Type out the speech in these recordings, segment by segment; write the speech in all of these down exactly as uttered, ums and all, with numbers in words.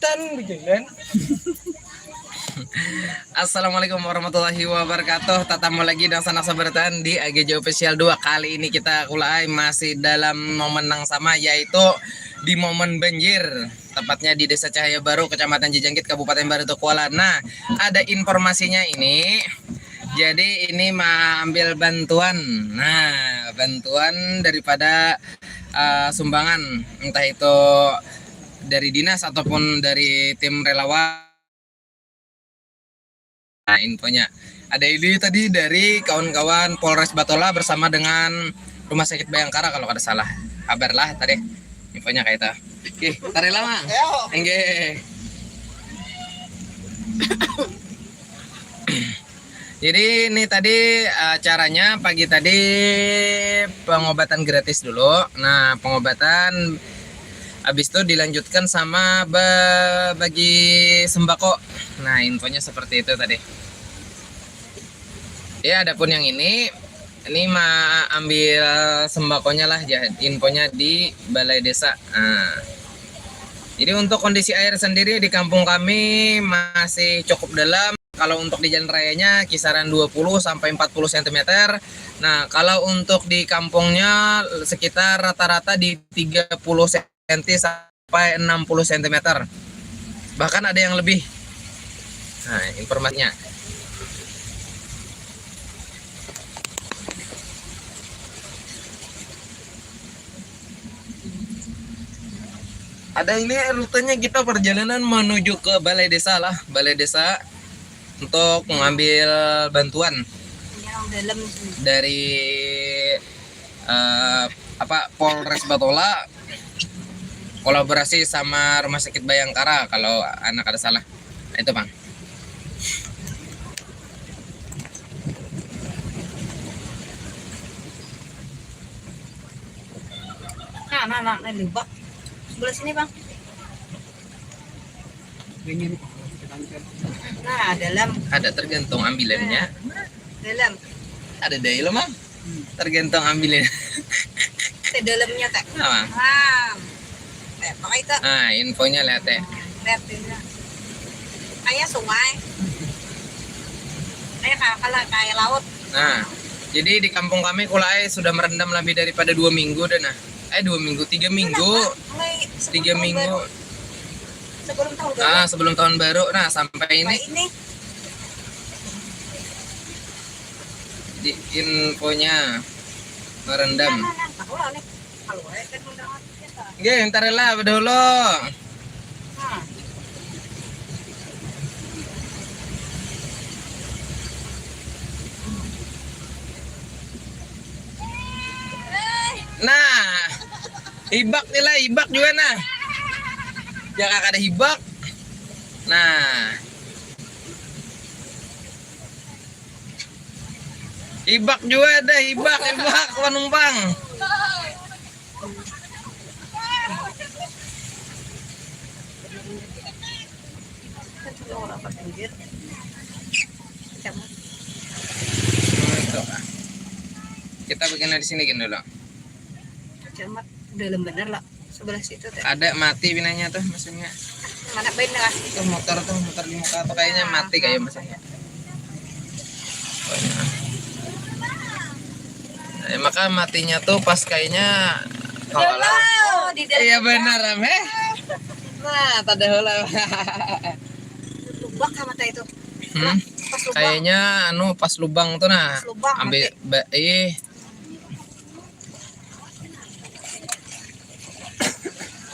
Tan bikinan. Assalamualaikum warahmatullahi wabarakatuh. Tatamu lagi dan sanak sabaratan di A G J Official dua. Kali ini kita kulai masih dalam momen yang sama, yaitu di momen banjir. Tepatnya di Desa Cahaya Baru, Kecamatan Jijangkit, Kabupaten Barito Kuala. Nah, ada informasinya ini. Jadi ini mengambil bantuan. Nah, bantuan daripada uh, sumbangan, entah itu dari dinas ataupun dari tim relawan. Nah, infonya. Ada ide tadi dari kawan-kawan Polres Batola bersama dengan Rumah Sakit Bayangkara, kalau kada salah. Kabar lah tadi. Infonya kayak itu. Oke, tarik lama. Enggak. Jadi ini tadi uh, caranya pagi tadi pengobatan gratis dulu. Nah, pengobatan habis itu dilanjutkan sama bagi sembako. Nah, infonya seperti itu tadi. Ya, adapun yang ini, ini ma ambil sembakonya lah ya, infonya di balai desa. Nah, jadi untuk kondisi air sendiri di kampung kami masih cukup dalam. Kalau untuk di jalan rayanya kisaran dua puluh sampai empat puluh sentimeter. Nah, kalau untuk di kampungnya sekitar rata-rata di tiga puluh senti sampai enam puluh sentimeter. Bahkan ada yang lebih. Nah, informasinya. Ada ini rutenya kita perjalanan menuju ke balai desa lah, balai desa untuk mengambil bantuan. Yang dalam sini. Dari eh, apa Polres Batola kolaborasi sama Rumah Sakit Bayangkara kalau anak ada salah. Nah, itu, Bang. Nah, nah, nah, nah, lubak. Sebelah sini, Bang. Nah, dalam. Ada tergantung ambilannya. Dalam. Ada daya lo, Mang. Hmm. Tergantung ambilan. Teh dalamnya, Teh. Nah, Mang. Nah. Kayak apa itu? Nah, infonya lihat, Teh. Lihat ini. Kayak sungai. Kayak ka-, kalau kayak laut. Nah, jadi di kampung kami kulai sudah merendam lebih daripada dua minggu dah, nah. Eh, dua minggu, tiga minggu. Mulai sebelum Tiga tahun minggu. Baru. Sebelum tahun baru. Ah, sebelum tahun baru. Nah, sampai ini. Sampai ini. Di infonya merendam. Nah, nah, nah, tahu lah nih. Kalau eh, kan undangan kita. Nggih, ntar lah dulu. Nah. Nah. Hibak ni lah, hibak jua nah. Jaka kada hibak. Nah. Hibak jua dah, hibak, hibak panumpang. Kita bikinnya di sini gini dulu. Camat dalam bener lah, sebelah situ teh. Ada mati pinanya tuh mesinnya. Mana bener lah? Tuh motor tuh, motor di muka tuh kayaknya mati kayak mesinnya. Nah, maka matinya tuh pas kayaknya Oh, di dalam. Iya benar, Am, eh. Nah, tada heula. Lubak sama teh itu. Hmm. Pas lubang. Kayaknya anu pas lubang tuh nah. Pas lubang, ambil mati. Ba-, ih.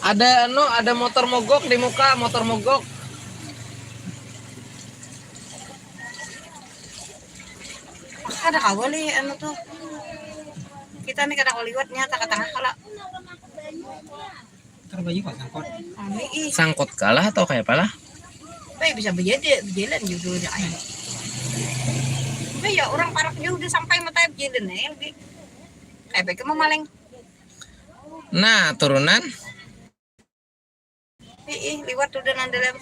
Ada anu, ada motor mogok di muka, motor mogok. Kada kawa lih anu tuh. Kita nih kada kawa liwat nyata ka tangah kala. Terbanyak kok sangkot. Kami ih. Sangkot kalah atau kayak apalah? Baik bisa bejadi, bejalan judulnya ayo. Baik ya orang parak jauh udah sampai mata bejalan ya lebih. Kayak baik memaling. Nah, turunan. Ih, ih, liwat udah nang dalam.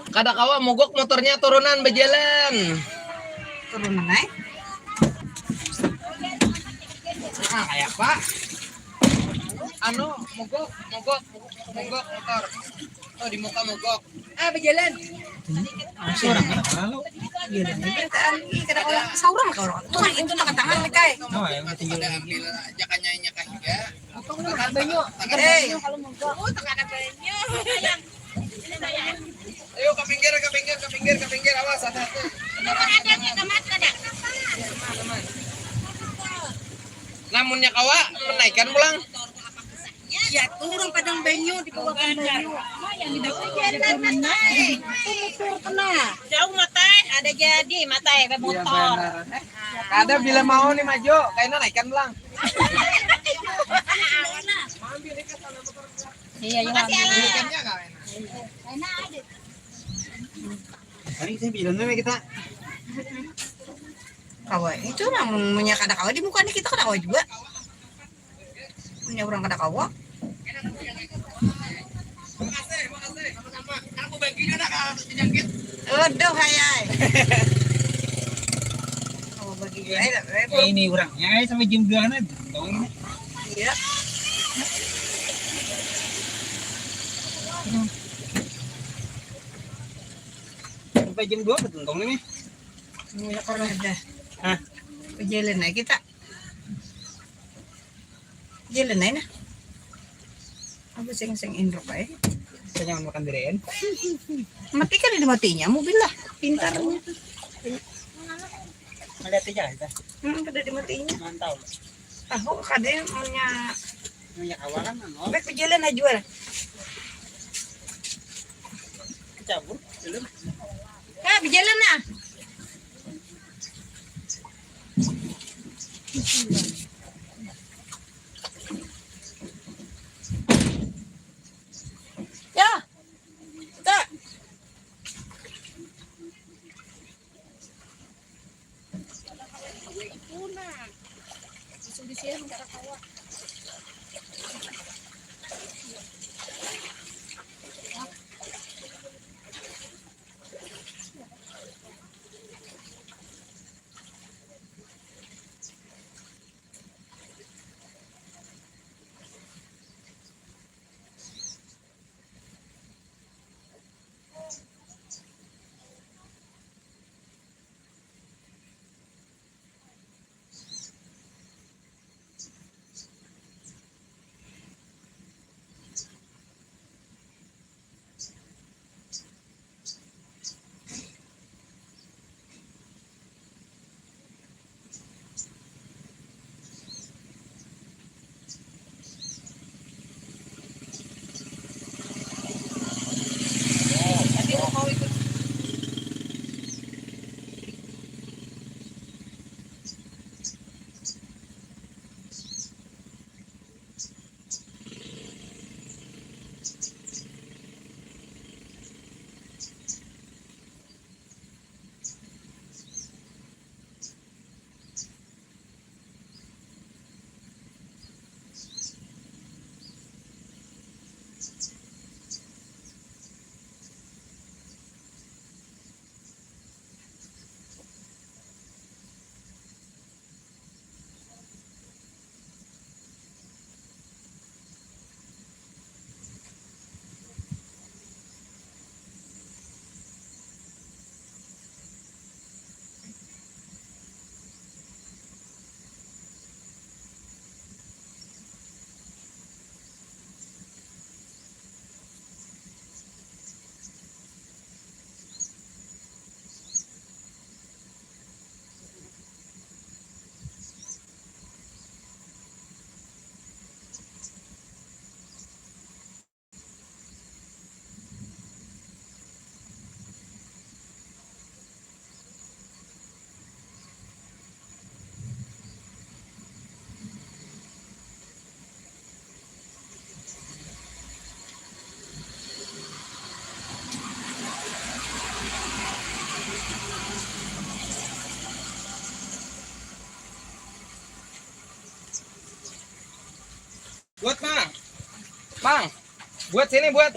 Kada kawa mogok motornya turunan bejalan. Turunan, eh? Nah, kayak apa? Anu, mogok, mogok, mogok. Mogok motor. Oh, di muka mogok. Ah, berjalan. Seorang, kada kawa lo. Iya, dah. Kada, kada saurang ka urang. Tuh, itu tangan-tangan, Kai. Nah, yang ketinggalan. Ada ambil aja kanyainya kah juga. Bukan, bukan, banyu. Hei. Kalau mogok. Oh, tengah ada banyu. Ayo, ke pinggir, ke pinggir, ke pinggir, ke pinggir. Awas, hati-hati. Ada, ada, ada, ada. Iya, aman, aman. Namunnya kawa, menaikkan pulang. Ya, turun padang banyu, di bawah banyu. Itu mutur kena. Jauh matai, ada jadi matai, be motor. Ada bila mau nih maju, kaina naikkan pulang. Iya, iya. Makasih, Alan. Belikannya nggak enak? Enak aja. Paling saya bilang nih kita. Kawa, itu mah mun-, munnya kada kawa di muka nih, kita kada kawa juga. Munnya urang kada kawa. Aduh, hai, hai. Kawa bagi jua, ai, tapi. Eh, ini urangnya, ai, sampai jam dua kan, tong ini. Iya. Sampai jam dua betul, tong ini. Iya, karena ada. Hah? Berjalan aja kita. Jalan aja nah. Aku sing, sing indruk aja. Bisa nyaman makan durian. Mati kan ada matinya, mobil lah. Pintarnya. Melihat aja kita. Hmm, kada ada matinya. Mantau. Tahu kada punya. Punya kawalan, anu. Baik, berjalan aja lah. Cabut, belum. Nah, berjalan nah. Ya. Kak. Buat, Mang. Mang, buat sini, buat.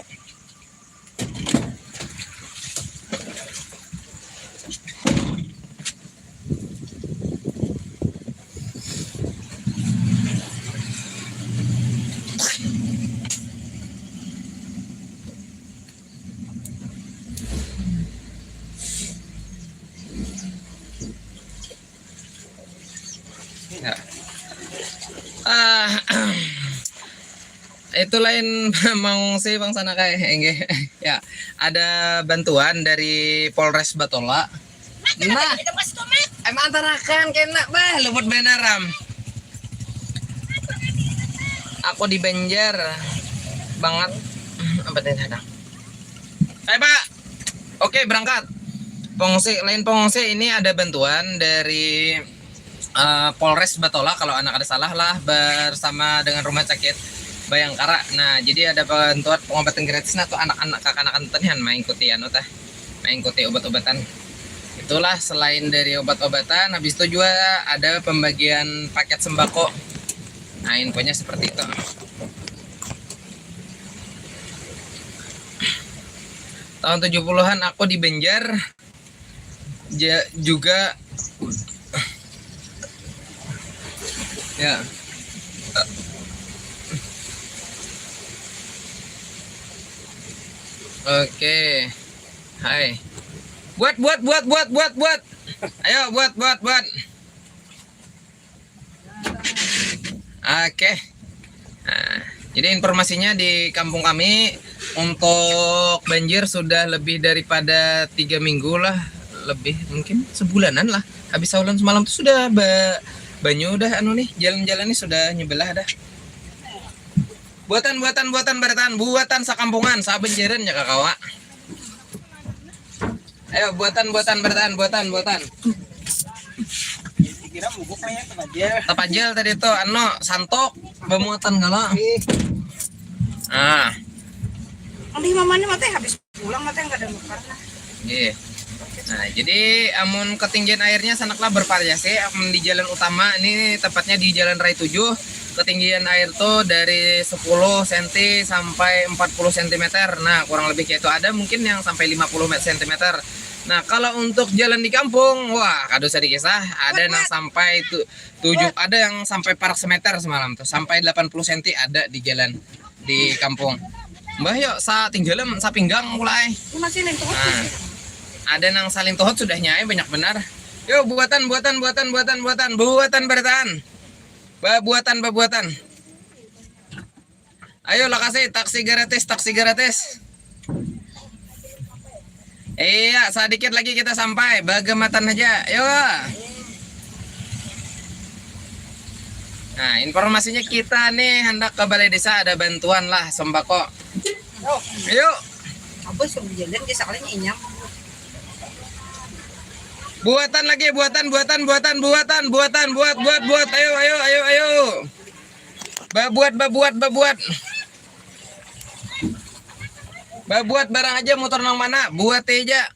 Itu lain mengungsi bang sana kayak enggak. Ya, ada bantuan dari Polres Batola. Nah, emang antarakan kena bah luput benar am. Aku di Banjar banget. Apa tadi ada? Hai Pak. Oke, berangkat. Pengungsi, lain pengungsi, ini ada bantuan dari eh, Polres Batola kalau anak ada salah lah bersama dengan Rumah Sakit Bayangkara. Nah, jadi ada bantuan pengobatan gratis nah tuh anak-anak kakanakan tenian mengikuti anu tah, mengikuti obat-obatan. Itulah selain dari obat-obatan, habis itu juga ada pembagian paket sembako. Nah, infonya seperti itu. Tahun tujuh puluhan aku di Banjar ja, juga ya. Oke. Hai. Buat buat buat buat buat buat. Ayo buat buat buat. Oke. Nah, jadi informasinya di kampung kami untuk banjir sudah lebih daripada tiga minggu lah, lebih mungkin sebulanan lah. Habis saulan semalam tuh sudah ba banyu dah anu nih, jalan-jalan nih sudah nyebelah dah. Buatan buatan buatan barataan buatan sakampungan sabanjaran ya kakawa. Ayo buatan buatan barataan buatan buatan. Kira muguk kayaknya tempat dia. Tapajal tadi tuh anu santok bamuatan kalau. Ih. Ah. Ambil mamanya mati habis pulang mati nggak ada makan. Iya. Nah, jadi amun ketinggian airnya sanaklah bervariasi. Amun di jalan utama ini tepatnya di Jalan Raya tujuh, ketinggian air tuh dari sepuluh senti sampai empat puluh sentimeter. Nah, kurang lebih kayak itu ada mungkin yang sampai lima puluh sentimeter. Nah, kalau untuk jalan di kampung, wah, kada usah dikisah, ada nang sampai tu, tujuh, ada yang sampai parak semeter semalam tuh, sampai delapan puluh senti ada di jalan di kampung. Mbah yuk, sa tinggalam, sa pinggang mulai. Ini masih lentuk. Nah, ada nang salintuhut sudahnya, eh, banyak benar. Yuk, buatan, buatan, buatan, buatan, buatan, buatan barataan. Babuatan, babuatan. Ayo lokasi, taksi gratis, taksi gratis. Iya, sedikit lagi kita sampai. Bagematan aja. Yuk. Nah, informasinya kita nih hendak ke balai desa ada bantuan lah sembako. Oh. Ayo. Apa suruh jalan dia sekalinya inyam. Buatan lagi, buatan, buatan, buatan, buatan, buatan, buat, buat, buat. Ayo, ayo, ayo, ayo. Babuat, babuat, babuat. Babuat barang aja motor nang mana, buat aja.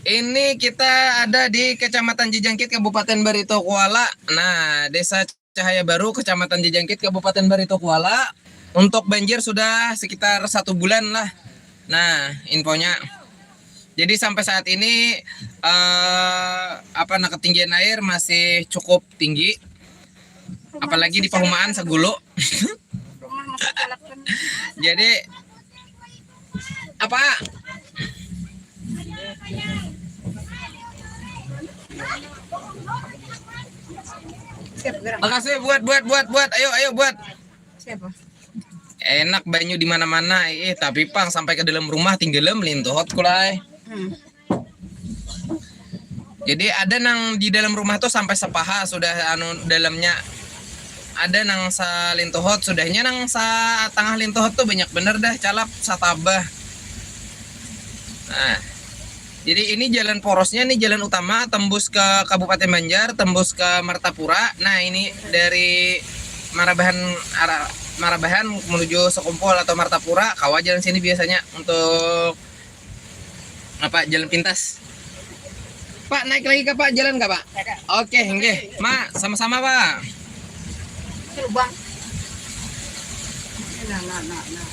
Ini kita ada di Kecamatan Jejangkit, Kabupaten Barito Kuala. Nah, Desa Cahaya Baru, Kecamatan Jejangkit, Kabupaten Barito Kuala. Untuk banjir sudah sekitar satu bulan lah. Nah, infonya. Jadi sampai saat ini eh, apa nah ketinggian air masih cukup tinggi. Apalagi di Pahumaan segulu. Jadi apa? Makasih buat buat buat buat ayo ayo buat. Siapa? Enak banyu di mana-mana, eh tapi pang sampai ke dalam rumah tinggalam lintuhot kulai. Hmm. Jadi ada nang di dalam rumah tuh sampai sepaha sudah anu dalamnya. Ada nang salintuhot sudahnya nang sa tengah lintuhot tuh banyak bener dah calap satabah. Nah, jadi ini jalan porosnya nih jalan utama tembus ke Kabupaten Banjar, tembus ke Martapura. Nah ini dari Marabahan arah Marabahan menuju Sekumpul atau Martapura, kawa jalan sini biasanya untuk apa jalan pintas. Pak naik lagi ke Pak jalan nggak Pak? Ada. Oke, enggak. Ma, sama-sama Pak. Lubang. Nah, nah, nah, nah.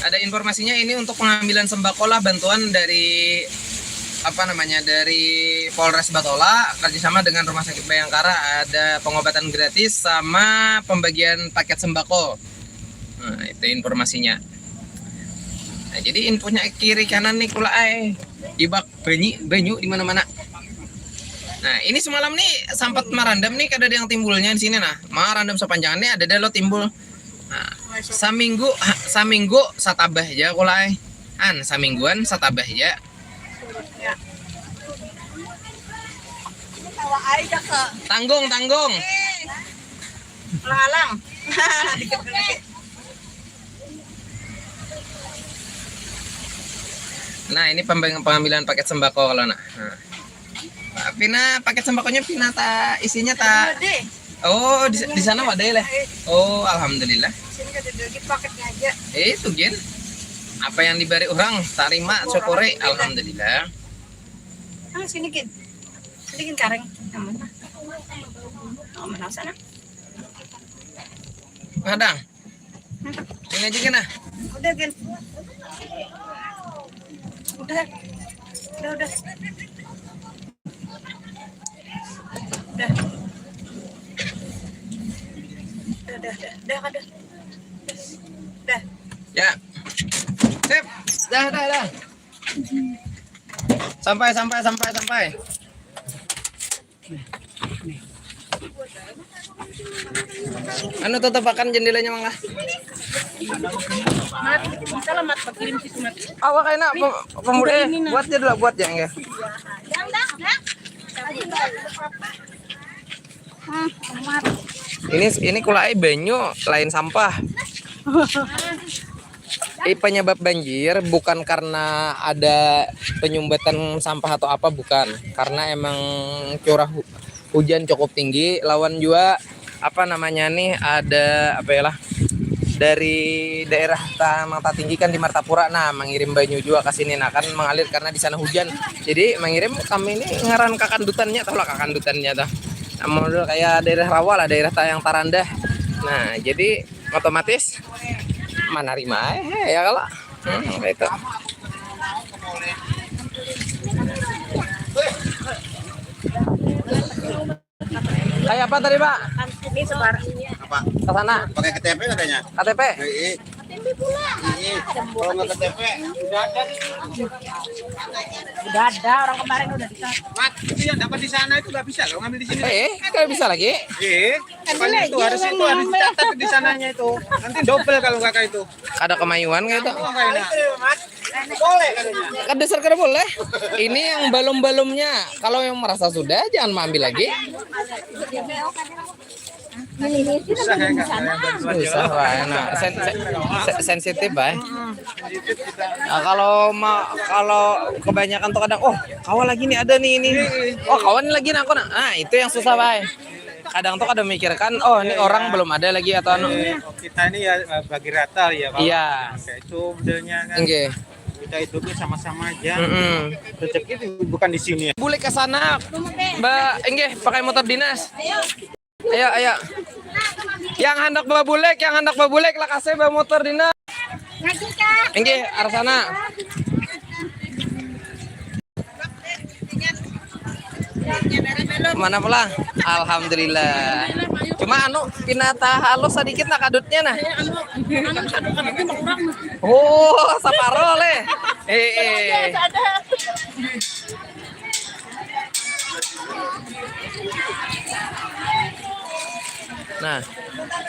Ada informasinya ini untuk pengambilan sembako lah bantuan dari apa namanya dari Polres Batola kerjasama dengan Rumah Sakit Bayangkara ada pengobatan gratis sama pembagian paket sembako. Nah, itu informasinya. Nah, jadi infonya kiri kanan nih kula ai. Ibak banyu, banyu di mana-mana. Nah, ini semalam nih sempat merendam nih, kada ada yang timbulnya di sini nah. Merendam sepanjang ini ada dah lo timbul. Nah, saminggu, ha, saminggu satabah aja kulai. An, samingguan satabah aja. Tanggung, tanggung. Alang-alang. Nah, ini pembang-, pengambilan paket sembako kalau nak. Nah. Pina paket sembakonya pina ta isinya ta. Oh, di, di sana wadah lah. Oh, alhamdulillah. Sini kada ada lagi paketnya aja. Eh, itu gin. Apa yang diberi orang, tarima, syukuri, alhamdulillah. Ah, sini gin. Sini gin kareng. Yang mana? Oh, mana sana? Kadang. Ini aja gin ah. Udah gin. Udah. Udah, udah. Udah. Udah, udah, udah. Udah, udah. Udah. Ya. Sip. Dah, dah, dah. Sampai, sampai, sampai, sampai. Anu, tutupakan jendelanya, Mang lah. Mat, bisa lah, Mat, pakirim situ, Mat. Awak enak pemuda, eh, buat aja dulu, buat ya, enggak. Ini, ini kulai banyu lain sampah. Eh, penyebab banjir bukan karena ada penyumbatan sampah atau apa, bukan. Karena emang curah hu-, hujan cukup tinggi, lawan jua, apa namanya nih, ada, apa ya lah, dari daerah ta-, nang tatinggi kan di Martapura, nah, mengirim banyu jua ke sini, nah, kan mengalir karena di sana hujan. Jadi, mengirim kami ini ngaran kakandutannya, tahu lah kakandutannya tuh. Nah, model kayak daerah rawa lah, daerah ta-, yang tarandah. Nah, jadi otomatis menerima, eh, ya kalau, hmm, itu. Kayak apa tadi, Pak? Ini sebar. Apa? Ke sana. Pakai K T P katanya. K T P? Iya. Iya. Kalau nggak K T P, udah ada orang kemarin udah di sana. Mat, itu yang dapat di sana itu nggak bisa loh ngambil di sini. Eh, kalau bisa lagi. Iya. Bukan itu, harus itu, harus dicatat di sananya itu. Nanti double kalau kakak itu. Kada kemayuan kayak itu. Kada dasar kada boleh. Ini yang belum-belumnya. Kalau yang merasa sudah, jangan maambil lagi. Susah ya, Kak. Susah, Pak. Nah, sen-, sen-, se-, sensitif, Pak. Nah, kalau ma-, kalau kebanyakan tuh kadang, "Oh, kawan lagi nih ada nih ini. Oh, kawan lagi nih aku nah." Nah, itu yang susah, Pak. Kadang tuh kada mikirkan, "Oh, ini orang belum ada lagi," atau anu. Eh, kita ini ya, eh, bagi rata ya, kalau iya. Kayak itu modelnya kan. Nggih. Kita hidupnya sama-sama aja. Mm-mm. Rezeki itu bukan di sini. Bulik ke sana, Mbak. Nggih, pakai motor dinas. Ayo, ayo. Yang hendak babulik, yang hendak babulik, lakasnya bawa motor dina. Nggih, arah sana. Mana pulang? Alhamdulillah. Cuma anu, pina tahalus sedikit nah kadutnya nah. Oh, saparo leh. Eh, eh. Nah,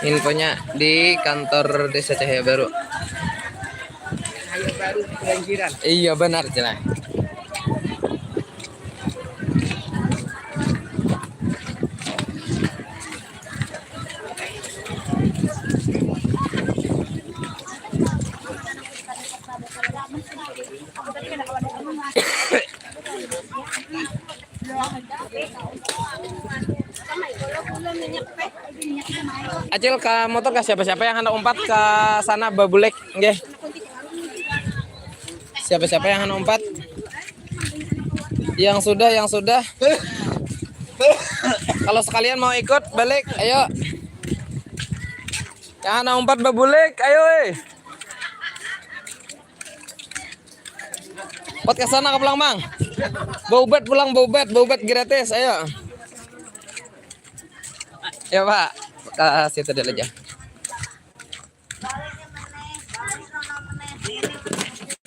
infonya di kantor Desa Cahaya Baru. Cahaya Baru kebanjiran. Iya, benar, Cina. Acil, ke motor ke siapa-siapa yang hendak umpat ke sana babulek, nggih. Siapa-siapa yang hendak umpat? Yang sudah, yang sudah. Kalau sekalian mau ikut balik, ayo. Yang hendak umpat babulek, ayo, eh. Pot ke sana ke pulang, Mang. Baubat pulang, baubat, baubat gratis, ayo. Ya, Pak. Ke situ dulu aja.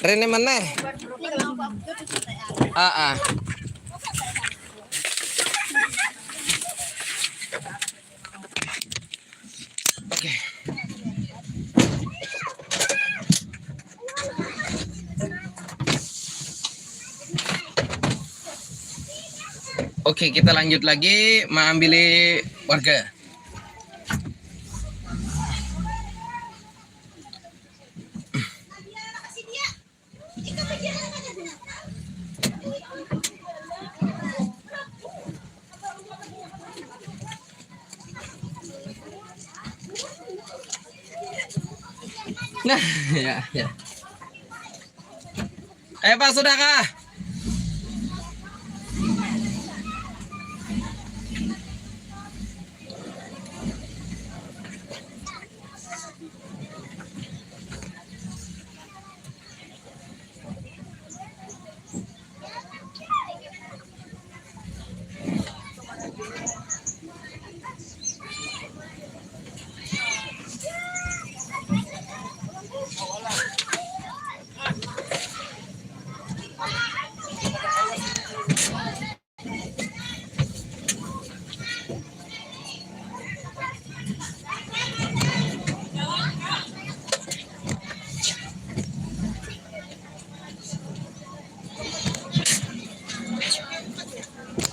Rene mana? Ah, ah. Oke. Oke, kita lanjut lagi mengambil warga. Nah, ya, ya. Eh, Pak, sudah kah?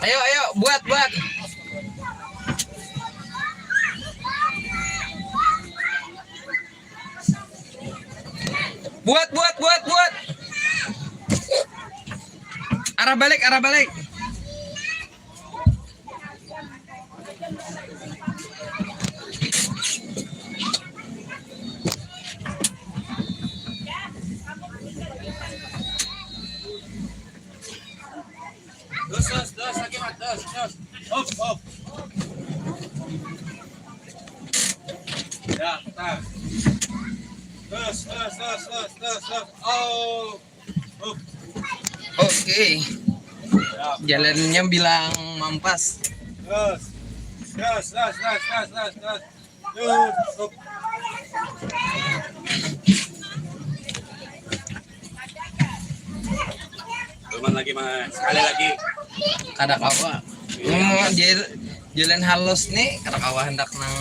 Ayo, ayo, buat, buat. Buat, buat, buat, buat. Arah balik, arah balik. Terus, terus, terus, lagi, Mat, terus, terus. Hop, hop. Ya, tas. Terus, terus, terus, terus, terus, terus. Oh. Hop. Oke. Ya. Jalannya bilang mampas. Terus. Terus, terus, terus, terus, terus, terus. Cuman lagi, Mas. Sekali lagi. Kada kawa. Iya. Hmm, jal-, jalan halus nih, kada kawa hendak nang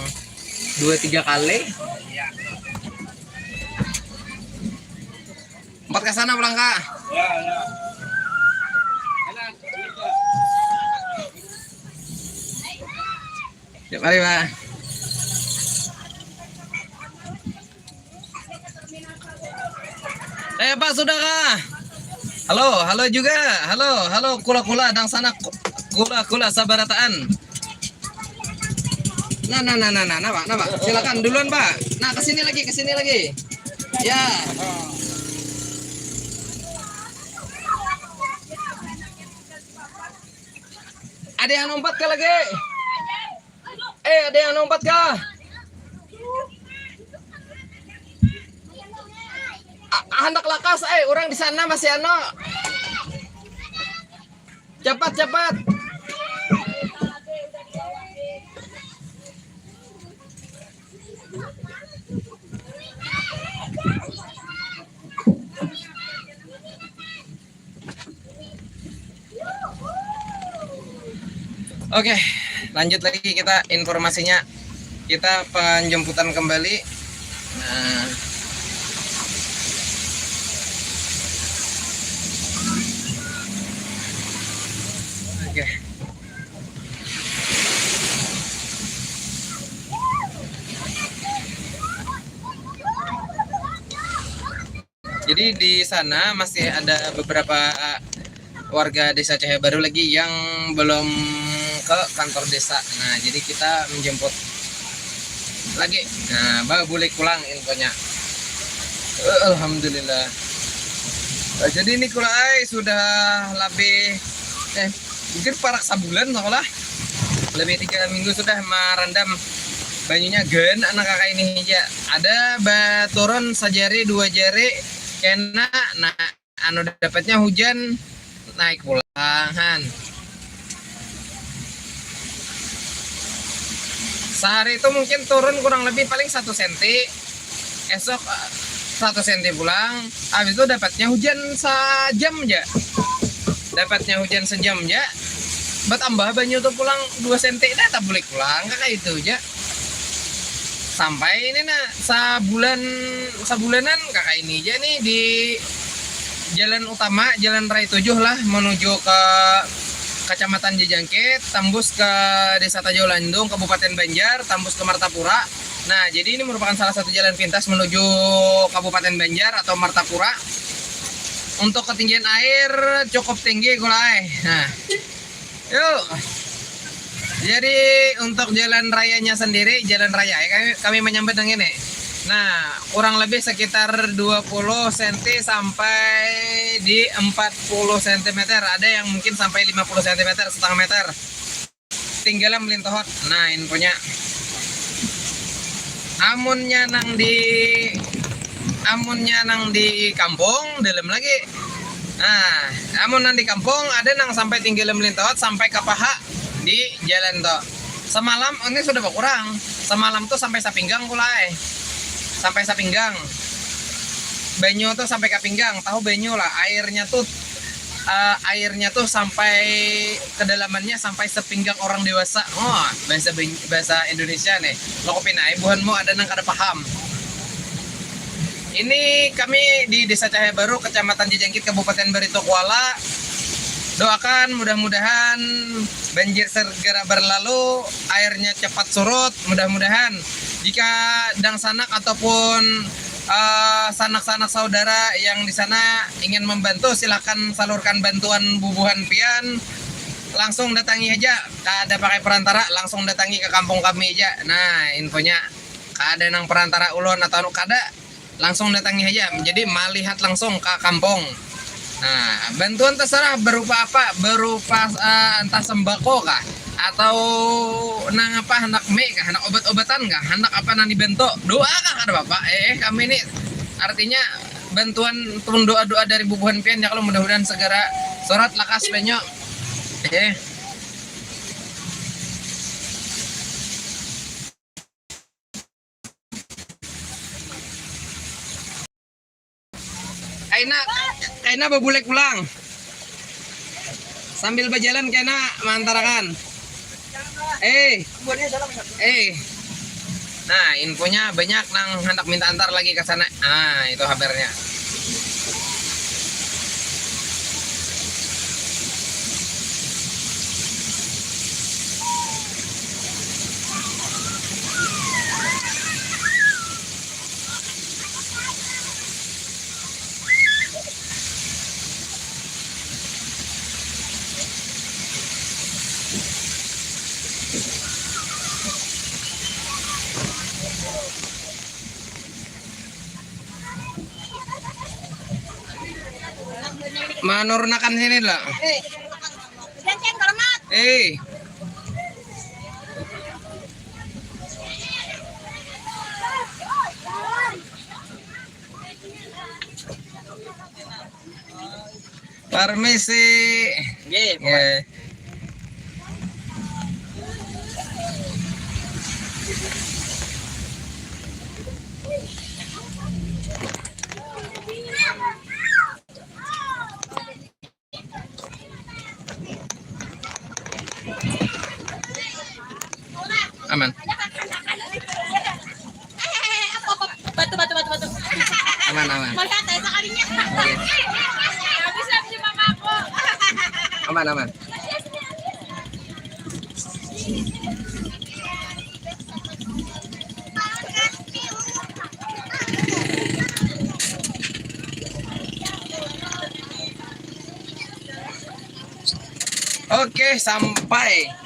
dua tiga kali. Iya. Empat ke sana pulang, Kak. Ya, ya. Yuk, mari, Pak. Eh, Pak, sudah kah? Halo, halo juga. Halo, halo, kula-kula, dang sanak, ku-, kula-kula sabarataan. Nah, nah, nah, nah, nah, nah, Pak, nah, Pak. Silakan duluan, Pak. Nah, ke sini lagi, ke sini lagi. Ya. Ada yang lompat kah lagi? Eh, ada yang lompat kah? A-, handak lakas, eh, orang di sana masih ano. Cepat, cepat. Oke, lanjut lagi kita informasinya. Kita penjemputan kembali. Nah. Oke. Jadi di sana masih ada beberapa warga Desa Cahaya Baru lagi yang belum ke kantor desa. Nah, jadi kita menjemput lagi. Nah, ba bulik pulang infonya. Eh, alhamdulillah. Nah, jadi ini kula ai sudah lebih, eh, mungkin parak sabulan lah lah. Lebih tiga minggu sudah merendam banyunya gen anak kakak ini aja. Ada ba turun sajari dua jari kena, nah, anu dapatnya hujan naik pulang, han. Sehari itu mungkin turun kurang lebih paling satu senti. Esok, eh, satu senti pulang. Habis itu dapatnya hujan sajam ja. Dapatnya hujan sejam ja, bertambah banyu tu pulang dua senti dah, tabulik pulang kaka itu ja. Sampai ini nah, sabulan, sabulanan kaka ini ja nih di jalan utama, jalan raya tujuh lah, menuju ke Kecamatan Jejangkit, tambus ke Desa Tajau Landung, Kabupaten Banjar, tambus ke Martapura. Nah, jadi ini merupakan salah satu jalan pintas menuju Kabupaten Banjar atau Martapura. Untuk ketinggian air cukup tinggi, kulai. Nah, yuk. Jadi untuk jalan rayanya sendiri, jalan raya ya, kami, kami menyambat yang ini. Nah, kurang lebih sekitar dua puluh senti sampai di empat puluh sentimeter, ada yang mungkin sampai lima puluh sentimeter, setengah meter. Tinggal melintohot. Nah, infonya. Amunnya nang di amunnya nang di kampung dalam lagi. Nah, amun nang di kampung ada nang sampai tinggal melintohot sampai ke paha di jalan to. Semalam ini sudah berkurang. Semalam tuh sampai sapinggang kulai. Sampai sapinggang. Banyu tuh sampai ke pinggang, tahu banyu lah. Airnya tuh eh, airnya tuh sampai kedalamannya sampai sepinggang orang dewasa. Oh, bahasa bahasa Indonesia nih. Lo kopinai buhanmu ada nang kada paham. Ini kami di Desa Cahaya Baru, Kecamatan Jejangkit, Kabupaten Barito Kuala. Doakan mudah-mudahan banjir segera berlalu, airnya cepat surut. Mudah-mudahan jika dangsanak ataupun uh, sanak-sanak saudara yang di sana ingin membantu, silahkan salurkan bantuan bubuhan pian. Langsung datangi aja, kada pakai perantara, langsung datangi ke kampung kami aja. Nah, infonya kada nang perantara ulun atau anu kada, langsung datangi aja. Jadi melihat langsung ke kampung. Nah, bantuan terserah berupa apa, berupa uh, entah sembako kah atau nang apa, hendak mie kah, hendak obat-obatan kah, hendak apa nang dibantu, doa kah kada apa-apa. Eh, kami ini artinya bantuan pun doa-doa dari bubuhan pian ya, kalau mudah-mudahan segera sorat lakas banyu. Eh. Kaina, kaina babulek pulang. Sambil berjalan kena mantarakan. Eh. Eh. Nah, infonya banyak nang hendak minta antar lagi ke sana. Ah, itu kabarnya. Manurunakan sini lah. Eh. Permisi. Nggih, Pak. Nggih. Aman. Batu, batu, batu, batu. Aman, aman. Melihat ya sekalinya. Oke. Habis, habis mama aku. Aman, aman. Oke, sampai.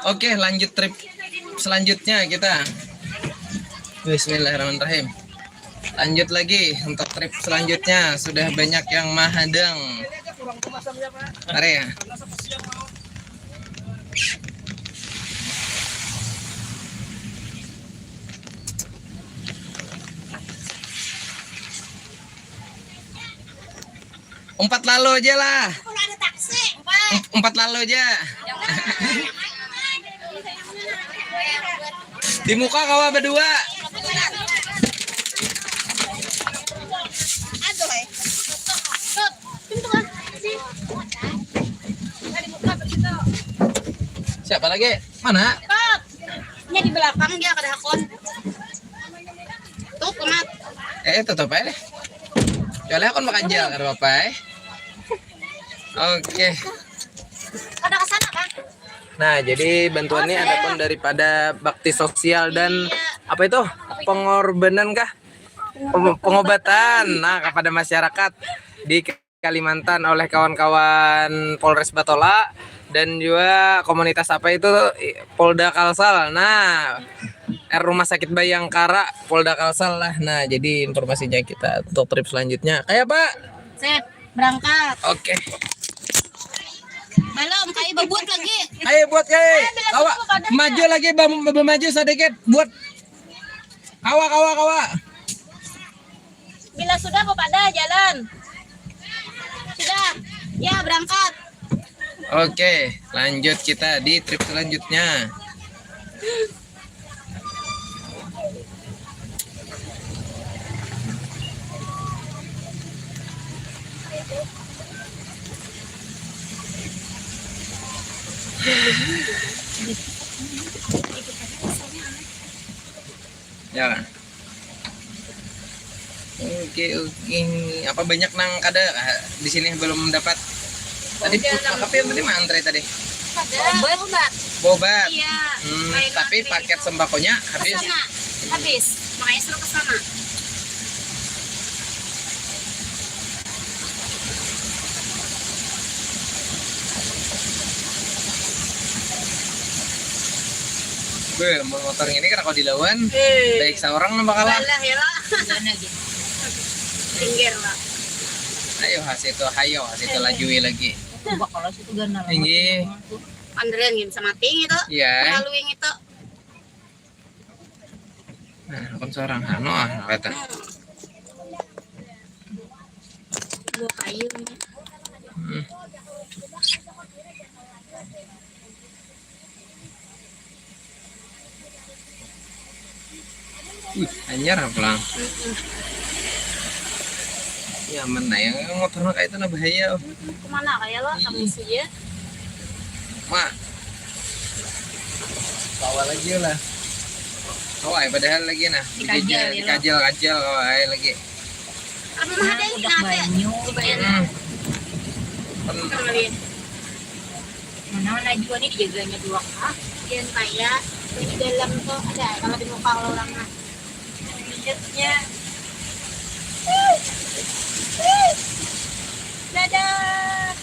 Oke, lanjut trip selanjutnya kita. Bismillahirrahmanirrahim. Lanjut lagi untuk trip selanjutnya. Sudah banyak yang mahadang. Mari ya. Umpat lalu aja lah. Kalau ada taksi. Umpat lalu aja. Di muka kawa berdua. Aduh, eh. Tut, pintu kan. Sini. Ada muka begitu. Siapa lagi? Mana? Tut. Nya di belakang dia kada hakon. Tutup, Mat. Eh, tutup aja deh. Jualnya akun makanjal, kada apa-apa, eh. Oke. Kada ke sana, Bang. Nah, jadi bantuan ini ada pun daripada bakti sosial dan apa itu? Pengorbanan kah? Pem-, pengobatan. Nah, kepada masyarakat di Kalimantan oleh kawan-kawan Polres Batola dan juga komunitas apa itu, Polda Kalsel. Nah, R Rumah Sakit Bayangkara, Polda Kalsel lah. Nah, jadi informasinya kita untuk trip selanjutnya. Kayak apa? Sip, berangkat. Oke. Belum, kayak bebut lagi. Ayo buat kayak. Ayo, bila kawa sudah, maju lagi, bam-, bam-, maju sedikit. Buat kawa, kawa, kawa. Bila sudah, bapadah jalan. Sudah. Ya, berangkat. Oke, lanjut kita di trip selanjutnya. Ya. Oke, oke. Apa banyak nang kada, ah, di sini belum dapat? Tadi tapi yang tadi mah antre tadi. Obat. Obat. Iya. Hmm, tapi paket sembakonya habis. Habis. Makanya suruh ke sana. Beh, mun motor ini kada kawa dilawan. Eh. Baik seorang nang bakalah. Balah ya lah. Pinggir lah. Ayo, ha situ, hayo, ha situ, eh, lajui lagi. Itu bakal situ ganal. Tinggi. Andrian gini sama ting itu. Iya. Lalu yang itu. Nah, akun seorang anu ah, kata. Buah kayu. Hmm. Wih, anyar pulang. Mm-mm. Nyaman nah, yang motor kayak itu nah bahaya. Mm-mm. Kemana kayak lo? Kamu sih ya. Mak. Bawa lagi lah. Kawai padahal lagi nah. Dikajal, dikajal, kajal kawai lagi. Apa mah ada ini, udah banyu. Lumayan. Hmm. Pen- Mana, mana jua nih dijaganya dua kah? Jangan payah. Di dalam tuh ada kalau di muka orang mah. Lihatnya. Dadah.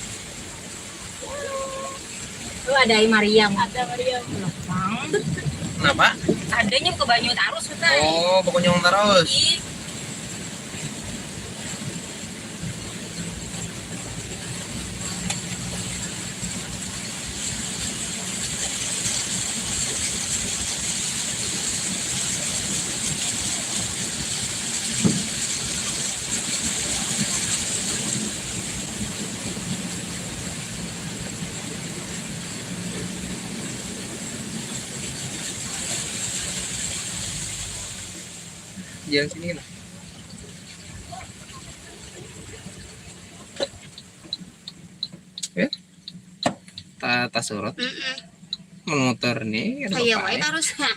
Lu ada ai Mariam. Ada Mariam. Kenapa? Adanya ke banyu tarus kita. Oh, pokoknya terus. Ih. Jalan sini lah. Ya. Ta-, tasurut. Mm-mm. Memutar nih, kada apa-apa, wae ya. Tarus, nah.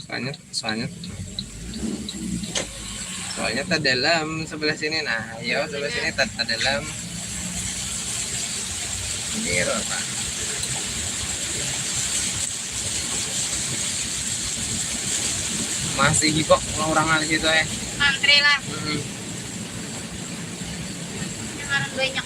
Soalnya, soalnya, soalnya tak dalam sebelah sini. Nah, ya, sebelah sini tak, tak dalam. Ini apa? Masih hibak orang di situ, eh. Antri lah. Mm-mm. Jangan banyak.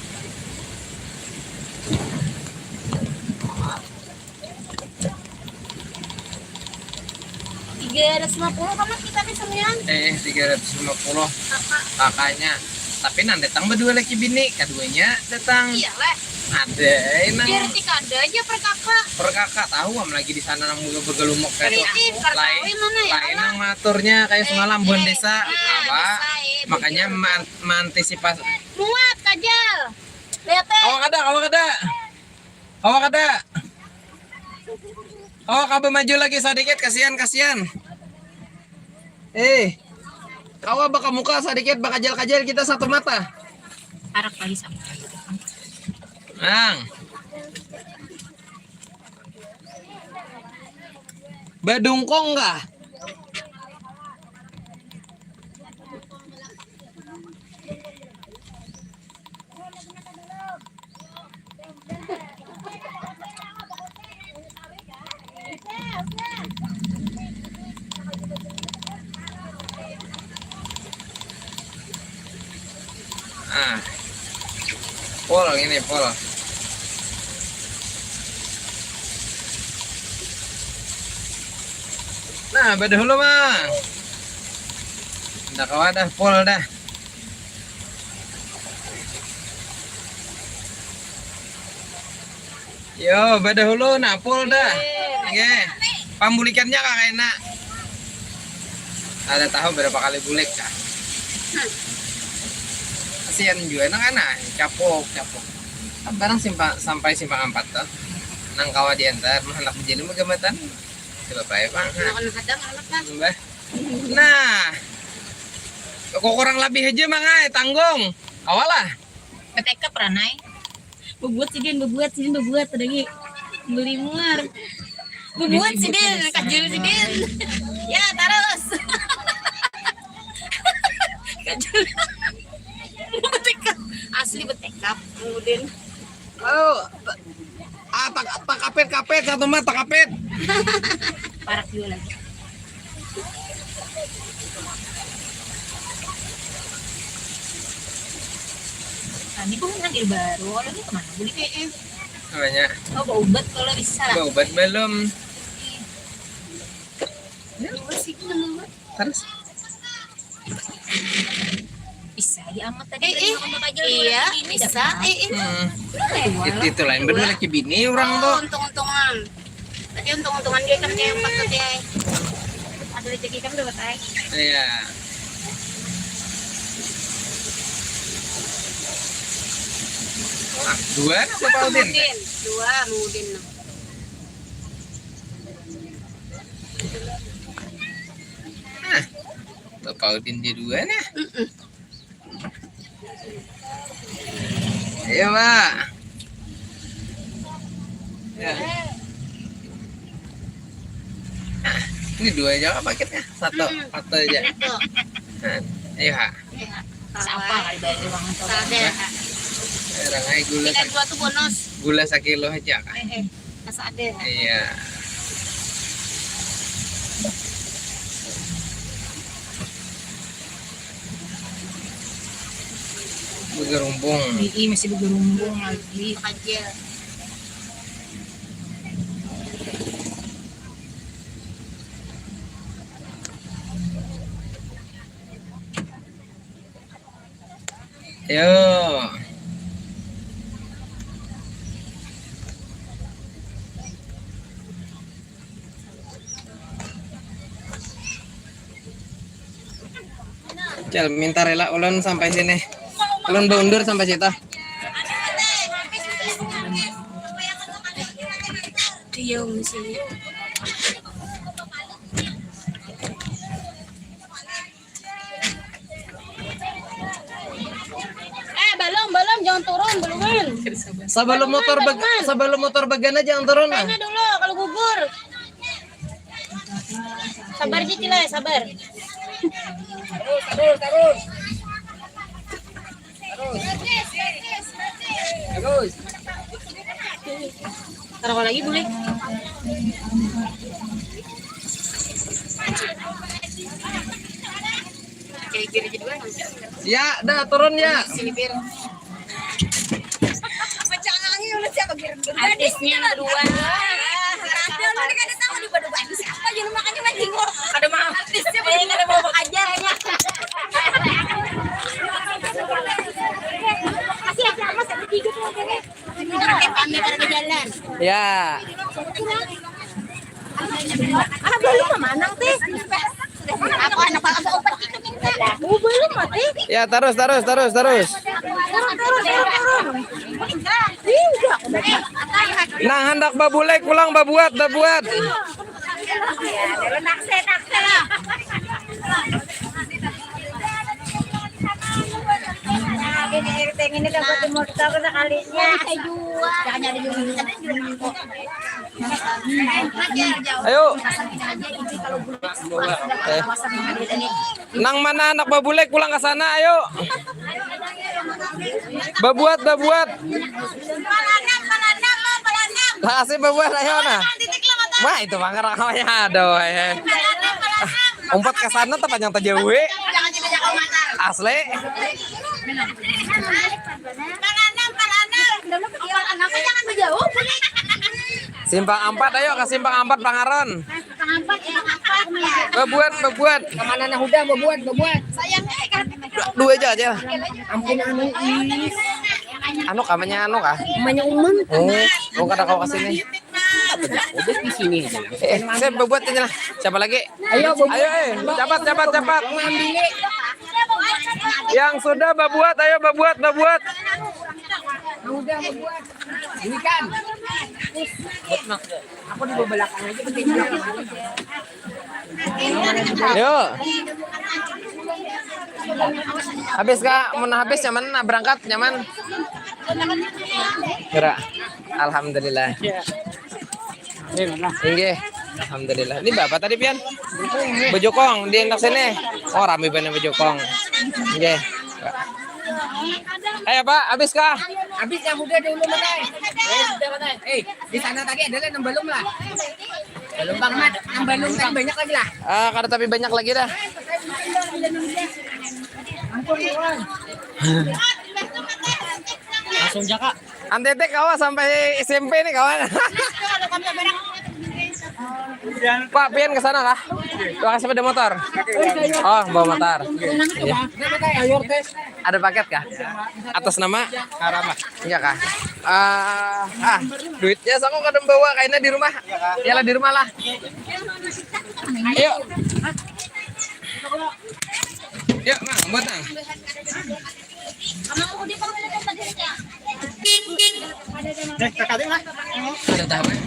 Tiga ratus lima puluh kan kita nih semuanya. Eh, tiga ratus lima puluh. Kakak. Kakaknya. Tapi nang datang berdua laki bini, kaduanya datang. Iyalah. Ada, eh, nang biar tik ada aja per kakak. Per kakak tahu am lagi di sana nang muka begelumuk kayak tuh. Ih, per lain, lain mana ya? Nang maturnya kayak eh, semalam buan eh, desa. Nah, apa? Desa, eh, makanya betul. Man-, mengantisipasi. Muat kajal. Lihat eh. Awak ada, awak ada. Awak ada. Awak ada maju lagi sedikit, kasihan, kasihan. Eh, kawa bakamuka sadikit, bakajal-kajal kita satu mata. Parak lagi sama. Nang. Badungkong kah? Ah. Pol ini, pol. Nah, badahulu, Mang. Ndak kawa dah, pol dah. Yo, badahulu napul dah. Oke. Pambulikannya kak enak. Ada tahu berapa kali bulik kak? Kasihan juga nang anak capuk capuk. Kan barang simpang, sampai simpang empat tuh. Nang kawa diantar mah anak jadi magambatan. Coba baik bang. Nah, kalau kadang anak kan. Mbah. Nah, kok kurang lebih aja mang ai tanggung. Kawalah. Ketekap ranai. Bebuat sidin, bebuat sidin, bebuat lagi. Beli muar. Bebuat sidin, kajul sidin. Ya, terus. Kajul. Betekap. Asli betekap, kemudian. Oh, ta-, ah, tak, tak kapit, kapit, satu mah tak kapit. Parak juga lagi. Tadi pun hadir baru, kalau ini kemana? Beli P M. Namanya? Oh, baubat kalau bisa. Baubat belum? Iya. Terus? Bisa aja amat tadi. Eh, eh. Iya, bisa. Eh, eh. Hmm. Itu, itu lain berdua laki bini orang tuh. Untung-untungan. Tadi untung-untungan dia kan kayak empat tadi ai. Ada rezeki kan dapat ai. Iya. Ah, dua apa Udin? Dua, Udin. Ah, Bapak Udin di dua nah. Mm-mm. Ayo, Pak. Ya. Ini dua aja kak paketnya? Satu, mm-mm. Satu aja. Satu. Nah, ayo, Kak. Iya. Siapa kali bayar uang itu? Sadar. Orang aja gula. Tiga sak-, dua tuh bonus. Gula sakilo aja, Kak. Eh, eh. Asa ada. Iya. Begerumbung. Ii, masih begerumbung lagi. Aja. Yo. Cel, minta rela ulun sampai sini. Ulun baundur sampai situ. Iya, sini. Eh, balum, balum, jangan turun, baluman. Sabalum motor bag-, sabalum motor bagana jangan turun lah. Tanya dulu kalau gugur. Sabar, Cicil, eh, sabar. Terus, terus, terus. Terus. Terus. Taruh lagi boleh. Kayak gini aja dua. Ya, dah turun ya. Sini, Pir. Pecangangi udah siapa, Pir? Artisnya yang kedua. Ada lu nih, kada tahu di pada baju siapa, jadi makanya main jenggot. Ada mah artisnya, paling ada bawa aja. Ya. Ah, belum manang teh. Apa anak apa obat itu minta? Oh, belum mati. Ya, terus, terus, terus, terus. Turun, turun, turun, turun. Tidak. Nah, handak babulek pulang, babuat, babuat. Nah, ini R T ini dapat motor sekalinya. Jangan ada juga. Ayo. Eh. Nang mana anak babulek pulang ke sana, ayo. Babuat, babuat. Lah, asli babuat, ayo nah. Wah, itu mah ngerakaunya, aduh, eh. Umpat ke sana teh panjang tajauh. Asli. Simpang ampat, ayo ke simpang ampat, Pangaron. Babuat, babuat. Kemana nah udah babuat, babuat. Dua aja, aja. Ampun, anu, ih. Anu kah, namanya anu kah? Namanya Umun. Oh, oh, kada kau ke sini. Udah di sini aja. Eh, saya babuat aja lah. Siapa lagi? Ayo, babuat. Ayo, eh, cepat, cepat, cepat. Yang sudah babuat, ayo babuat, babuat. Udah babuat. Ini kan. Aku di belakang aja, penting belakang aja. Yuk. Habis kah? Mun habis nyaman, nah, berangkat nyaman. Gerak. Alhamdulillah. Iya. Ini mana? Inggih. Alhamdulillah. Ini bapak tadi pian? Bejukong di endak sini. Oh, rame banget bejukong. Inggih. Ayo, Pak, habis kah? Habis yang muda dulu, Matai. Eh, sudah, Matai. Eh, di sana tadi ada lah, nang balum lah. Balum banget. Nang balum tadi banyak lagi lah. Ah, kada tapi banyak lagi dah. Langsung aja, Kak. Antete kawa sampai S M P nih, kawan. Pak, pian ke sana kah? Pakai sepeda motor. Oh, bawa motor. Iya. Ada paket kah? Atas nama? Karama. Iya kah? Ah, ah, duitnya saku kada bawa, kayaknya di rumah. Iyalah, di rumah lah. Yuk. Yuk, Mang, buat, Mang. Eh, kakak lah. Ada tahu, eh?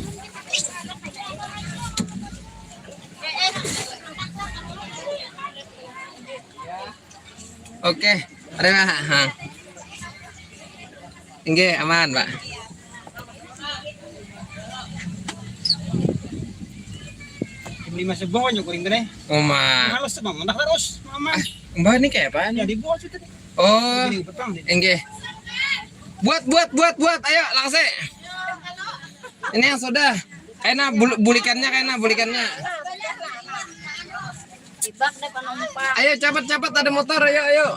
Oke, ada, Pak. Ha. Inggih, aman, Pak. Beli masuk bawah nyukuring tadi. Uma. Halus tuh, Bang. Entah terus, aman. Ah, Mbak, ini kayak apaan? Ya, dibuat situ. Oh, inggih. Buat, buat, buat, buat. Ayo, langse. Ini yang sudah. Kaina bul-, bulikannya, kaina bulikannya. Jibak deh penumpang. Ayo, cepat, cepat, ada motor, ayo, ayo.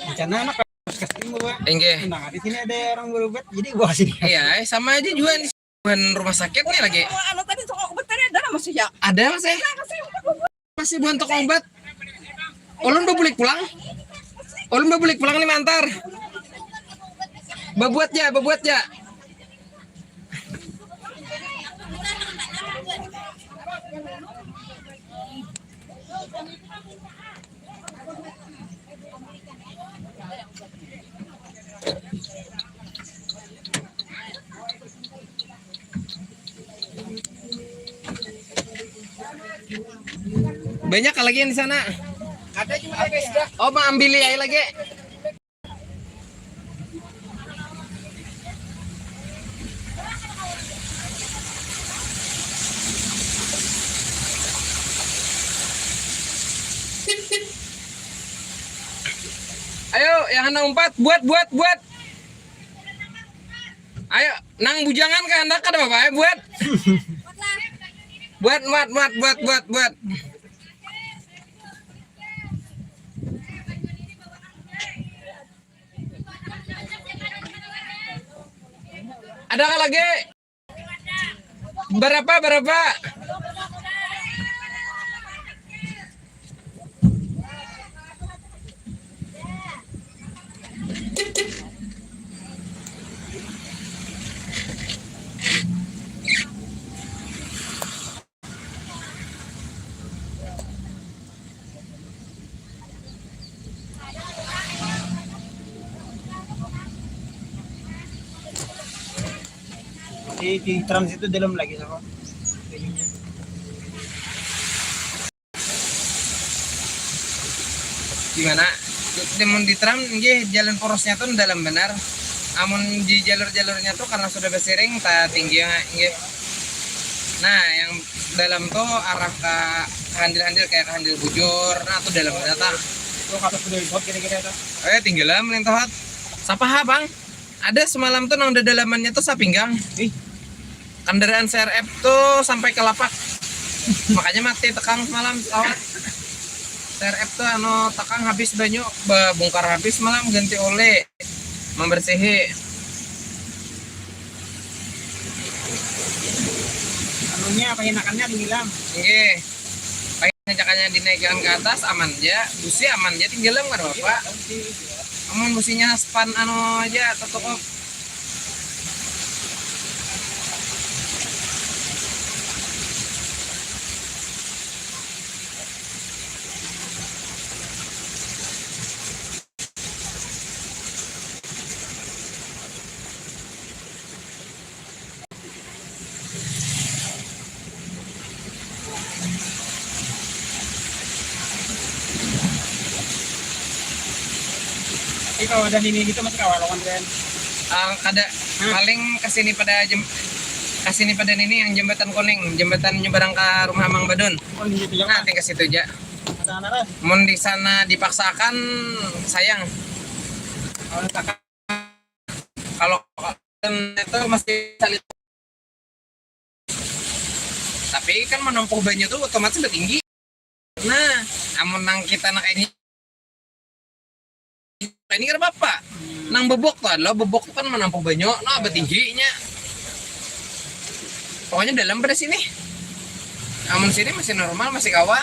Rencana anak kasih bawa. Inggih. Nah, di sini ada orang berobat, jadi bawa sini. Iya, eh, sama aja juga nih. Bukan rumah sakit nih lagi. Oh, anu tadi tukang obat tadi ada nggak, Mas, ya? Ada, Mas, ya? Nah, kasih obat, obat. Masih bukan tukang obat. Ulun babulik pulang. Ulun babulik pulang nih, mantar. Babuat ya, babuat ya. Banyak lagi yang di sana. Ada juga habis dah. Oh, mau ambil aja lagi. Ayo, yang hendak umpat, buat, buat, buat. Ayo, nang bujangan kah, handak kada apa-apa, ayo, buat. Buat, buat, buat, buat, buat, buat. Ada kah lagi? Berapa, berapa? Di, di trans itu dalam lagi sama banyunya. Gimana? Di, mun di trans, nggih, jalan porosnya tuh dalam benar. Amun di jalur-jalurnya tuh karena sudah besiring, ta tinggi, nggih. Nah, yang dalam tuh arah ka, ka handil-handil, kayak ka handil bujur. Nah, tuh dalam benar, ta. Itu kata sudah ikut kira-kira itu. Eh, tinggi lah, mending tuh, Hat. Sapa ha, Bang? Ada semalam tuh nang dadalamannya tuh sapinggang. Ih. Kendaraan C R F tuh sampai ke lapak. Makanya mati tekang semalam, awak. C R F tuh anu, tekang habis banyu, ba-, bongkar habis semalam, ganti oli, membersihi. Anunya, pahinakannya dihilang. Nggih. Pahinakakannya dinaikkan ke atas, aman ja. Busi aman ja, tinggalam kada apa. Amun businya span anu aja, tertutup. Tapi kalau udah ini gitu masih kawa lawan, Ren. Ah, kada. Hah? Paling kesini pada jem-, kesini pada ini yang jembatan kuning, jembatan nyeberang ke rumah Amang Badun. Oh, ini gitu ya. Nah, tinggal situ aja. Sana, Ren. Mun di sana dipaksakan, sayang. Kalau dipaksakan, kalau itu masih saling. Tapi kan menempuh banyu tuh otomatis bertinggi. Nah, amun nang kita nak ini, ini kada apa-apa. Nang bebok tuh adalah bebok tuh kan menampung banyu, nah, betingginya. Pokoknya dalam pada sini. Amun sini masih normal, masih kawa.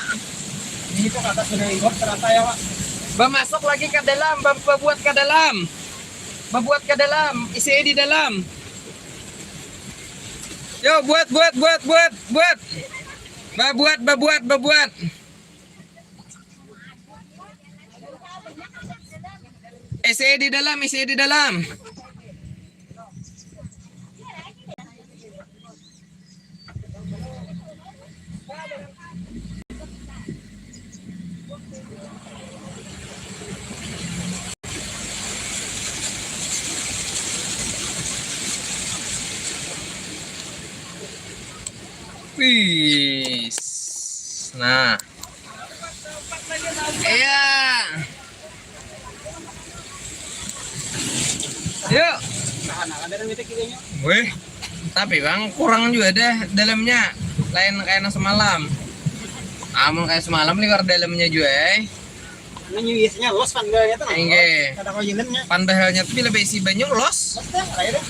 Ini tuh kata sudah ikut ternyata ya, Pak. Bamasuk lagi ke dalam, ba-, babuat ke dalam. Babuat ke dalam, isi di dalam. Yo, buat, buat, buat, buat, buat. Babuat, babuat, babuat. Isi di dalam, isi di dalam. Wis. Nah. Iya. Yuk. Weh, tapi Bang, kurang juga dah dalamnya. Lain kayak nang semalam. Amun kayak semalam liwar dalamnya juga, eh. Nang biasanya los panbelnya tuh, nah. Inggih. Kada kau jalannya. Panbelnya tuh bila beisi banyu los. Los dah, ayo dah.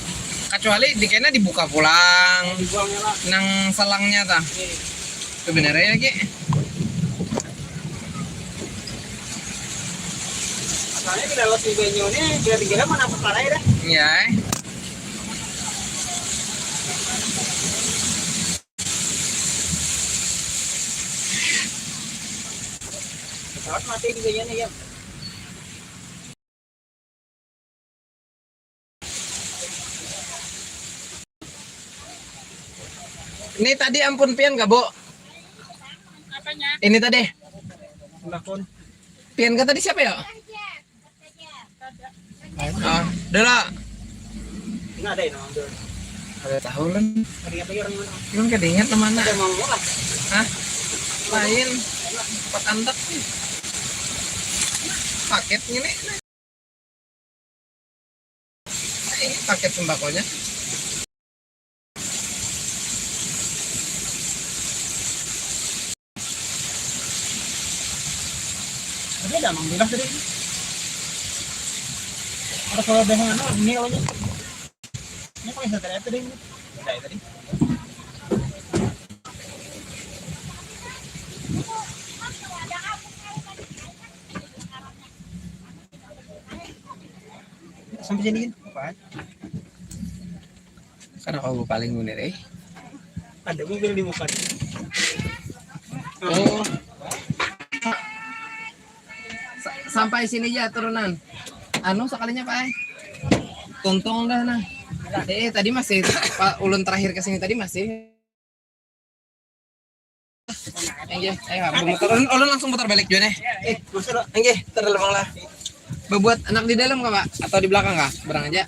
Kecuali di kena dibuka pulang. Dibuangnya lah. Nang selangnya tah. Iya. Sebenarnya lagi. Asalnya bila los di banyu ini, bila tiga mana apa parah ya dah. Iya, eh. Pesawat mati di banyu nih, ya. Ini tadi ampun pian kah, Bu? Apanya? Ini tadi. Lakon. Pian kah tadi siapa ya? Oh, udah lah. Ini ada yang ngambil. Ada tahu lah. Ada apa ya orang mana? Emang kada ingat nama anak? Ada mau apa? Hah? Lain. Empat andak nih. Paket ini. Ini paket sembakonya. Tapi ada Mang Bilas tadi. Ada kalau ada yang anu, ini kalau ini. Ini pakai satelit tadi. Ada tadi. Sampai sini, Gin. Apaan? Karena kalau paling bener, eh. Ada mobil di muka. Oh. Sa-, sampai sini aja turunan. Anu sekalinya, Pak, eh. Tuntung dah, nah. Eh, tadi masih, pa-, ulun terakhir ke sini tadi masih. Enggih, ayo, bemutar. Ulun, ulun langsung putar balik jua nih. Eh, masuk dulu. Enggih, putar dalam lah. Bebuat anak di dalam kah, Pak? Atau di belakang kah? Barang aja.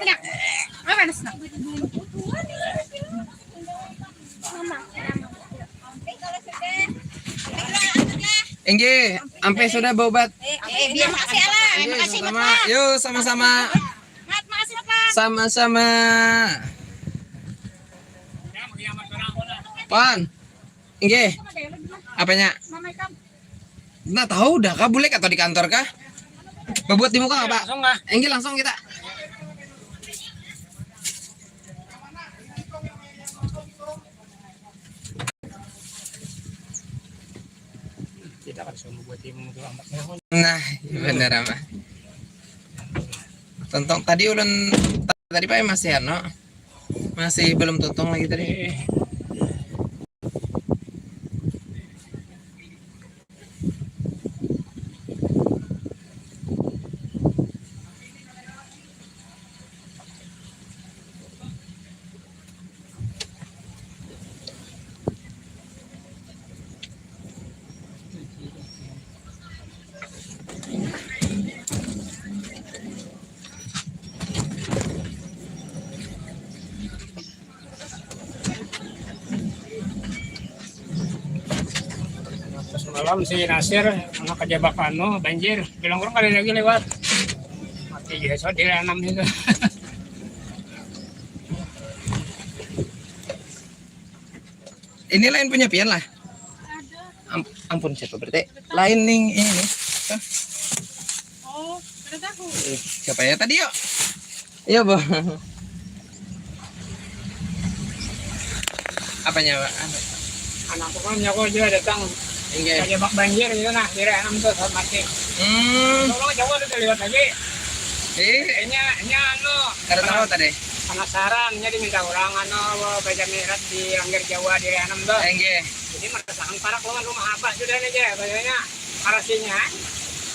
Nak, apa panas, nak? Mama. Enggih, ampe sudah baubat. Eh, eh, biar makasih, Alah. Enggih, makasih, sama-sama. Yo, sama-sama. Mat, makasih, Mat. Sama-sama. Pan. Enggih. Apanya? Nah, tahu dah kah, bulek atau di kantor kah? Bebuat di muka apa? Langsung kah? Enggih, langsung kita. Kita kan semua buat tim untuk amat. Nah, iya benar apa? Tontong tadi ulun tadi, Pak, masih anu. Masih belum tontong lagi tadi. Pas malam si Nasir, anak kejabak anu, banjir. Bilang orang kali lagi lewat. Mati juga, so, di enam itu. Ini lain punya pian lah. Ada. Am-, ampun, siapa berarti? Lain nih, ini nih. Hah? Oh, ada tahu. Eh, siapa ya tadi, yuk? Iya, Bang. Apanya, Pak? Anu. Anak aku kan, aku juga datang. Enggak. Kayak bak banjir gitu nah, di Rehanam tuh, saat mati. Hmm. Tolong jauh ada lewat lagi. Eh. Kayaknya, nya anu. Karena apa tadi? Penasaran, jadi minta orang anu, baca mirat di Langgar Jawa di Rehanam tuh. Enggak. Jadi merasakan parak lawan rumah abah sudah nih, ya, kayaknya. Arasinya,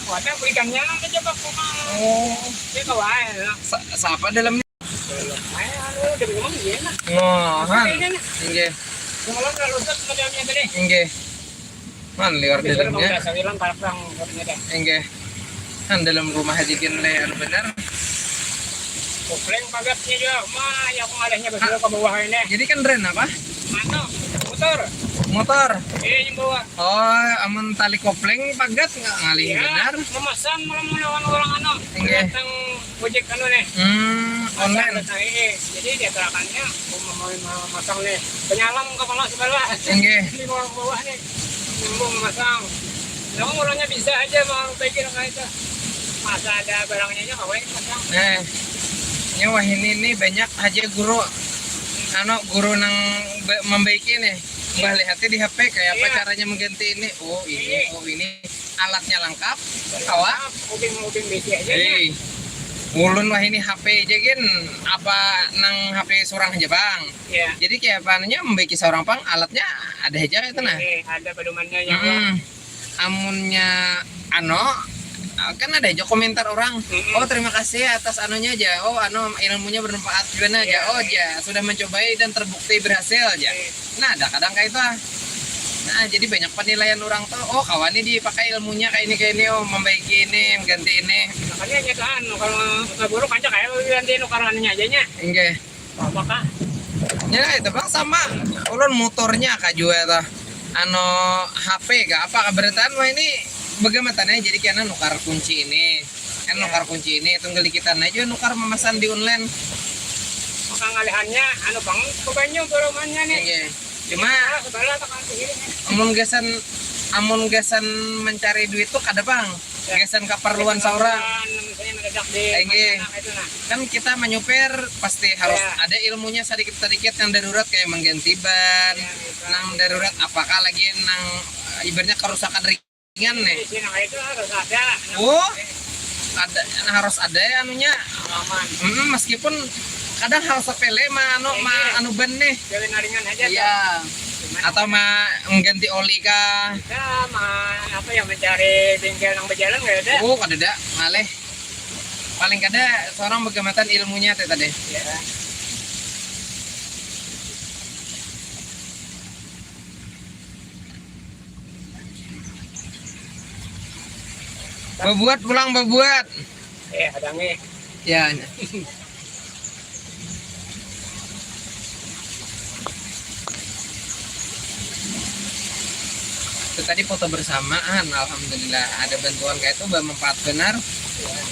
kuatnya berikannya nang kejebak rumah. Oh. Dia kawan, ya. Sa-, siapa dalamnya? Belum. Ayo, anu, udah memang iya, nah. Ngohan. Kayaknya, nah. Inggih. Semalam udah lusut macamnya tadi. Inggih. Man, liwar dalamnya. Udah bilang parak orang, katanya dah. Inggih. Kan dalam rumah aja gin le, anu bener. Kopling pagatnya juga, mah, ya aku ngalihnya betul ke bawah ini. Jadi kan ren apa? Anu, motor. Motor? Iya, yang bawa. Oh, amun tali kopling pagat nggak ngalih. Iya, benar. Memesan malam melawan orang anu. Inggih. Datang ojek anu nih. Hmm, online. Datang, iya. Jadi dia terakannya mau, mau, mau masang nih. Penyalam kepala sebelah. Inggih. Di bawah, bawah nih. Nyambung memasang. Nah, orangnya bisa aja mau bikin kayak itu. Masa ada barangnya aja kawan masang. Eh, ini wah ini, ini banyak aja guru, anu, guru nang be-, membaiki nih. Mbah lihatnya di H P kayak apa. Iya. Caranya mengganti ini. Oh, ini, iya. Oh, ini alatnya lengkap. Kawa. Ubing-ubing besi aja ya. Eh, ulun wah ini H P aja gin, apa nang H P surang aja, Bang. Iya. Jadi kayak apa anunya, membaiki seorang pang, alatnya ada aja kayak itu nah. Eh, ada pedomannya ya, Bang. Mm-mm. Amunnya, ano, kan ada aja komentar orang, mm-mm, "Oh, terima kasih atas anunya aja, oh, anu, ilmunya bermanfaat juga nah aja, iya, oh, aja, sudah mencobai dan terbukti berhasil aja." Iya. Nah, ada kadang kayak itu ah. Nah, jadi banyak penilaian orang tuh, "Oh, kawan ini dipakai ilmunya kayak ini, kayak ini, oh, membaiki ini, mengganti ini." Makanya kita anu, kalau usaha buruk aja kayak ganti nukarannya aja nya. Enggak. Apa kah? Ya, itu kan sama. Ulun motornya kah juga tuh. Anu, H P kah? Apa kah berataan? Wah, ini bagaimana ya? Jadi kena nukar kunci ini. Kan, ya, nukar kunci ini, tunggal kita aja nukar memesan di online. Maka ngalihannya, anu, bang, kebanyu beromannya nih. Iya. Cuma, ah, sebelah tekan sini nih. Amun gasan, amun gasan mencari duit tuh kada, Bang. Ya. Gasan keperluan seorang. Misalnya mendadak di, inggih, mana itu, nah. Kan kita menyupir pasti harus, ya, ada ilmunya sedikit-sedikit yang darurat kayak mengganti ban, ya, itu, nang darurat apakah lagi nang, eh, ibaratnya kerusakan ringan nih. Di sini itu harus ada. Oh, ada, harus ada ya anunya. Pengalaman. Mm, meskipun kadang hal sepele mah anu, iya, mah anu ban nih. Jalan ringan aja. Iya. Tuh. Atau mah mengganti oli kah? Kita mah apa ya, mencari bengkel yang berjalan nggak ada. Oh, kada ada, ngalih. Paling kada seorang begamatan ilmunya teh tadi. Ya. Bebuat pulang bebuat. Eh, ada nih. Ya. Itu tadi foto bersamaan, alhamdulillah ada bantuan kayak itu bermanfaat benar.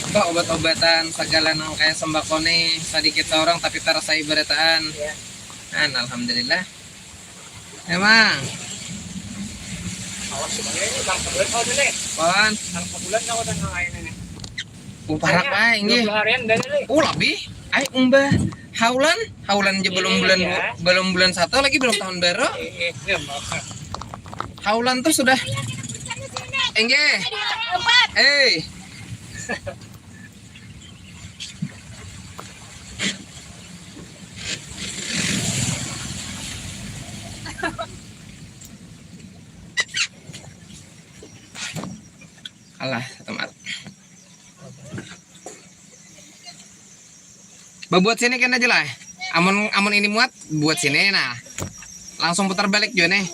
Apa obat-obatan segala nang kayak sembako nih sedikit seorang tapi terasa berataan. Ya. An, alhamdulillah. Emang. Awas sebenarnya ini bang sebulan kau nih. Apaan? Bang sebulan kau dan nang lain ini. Uparak aing nggih. Dua puluh harian dari nih. Oh, lebih. Ai umbah. Haulan, haulan je belum bulan, belum bulan satu lagi, belum tahun baru. Haulan tuh sudah. Enggih. Eh. Alah, teman. Babuat sini kena aja lah. Amun amun ini muat, buat sini nah. Langsung putar balik juga nih.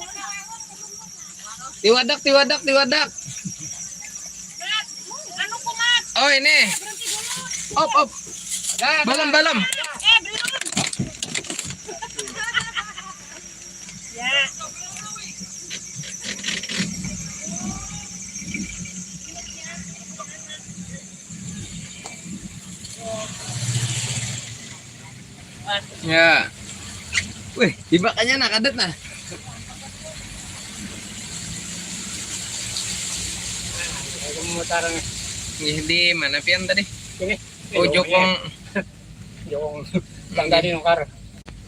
Tiwadak, tiwadak, tiwadak. Oh, ini. Op, op. Balem, balem. Ya. Wih, tibakannya nak adat nah. Aku memutar nih. Nih, di mana pian tadi? Ini. Oh, jokong. Jokong. Bang tadi nukar.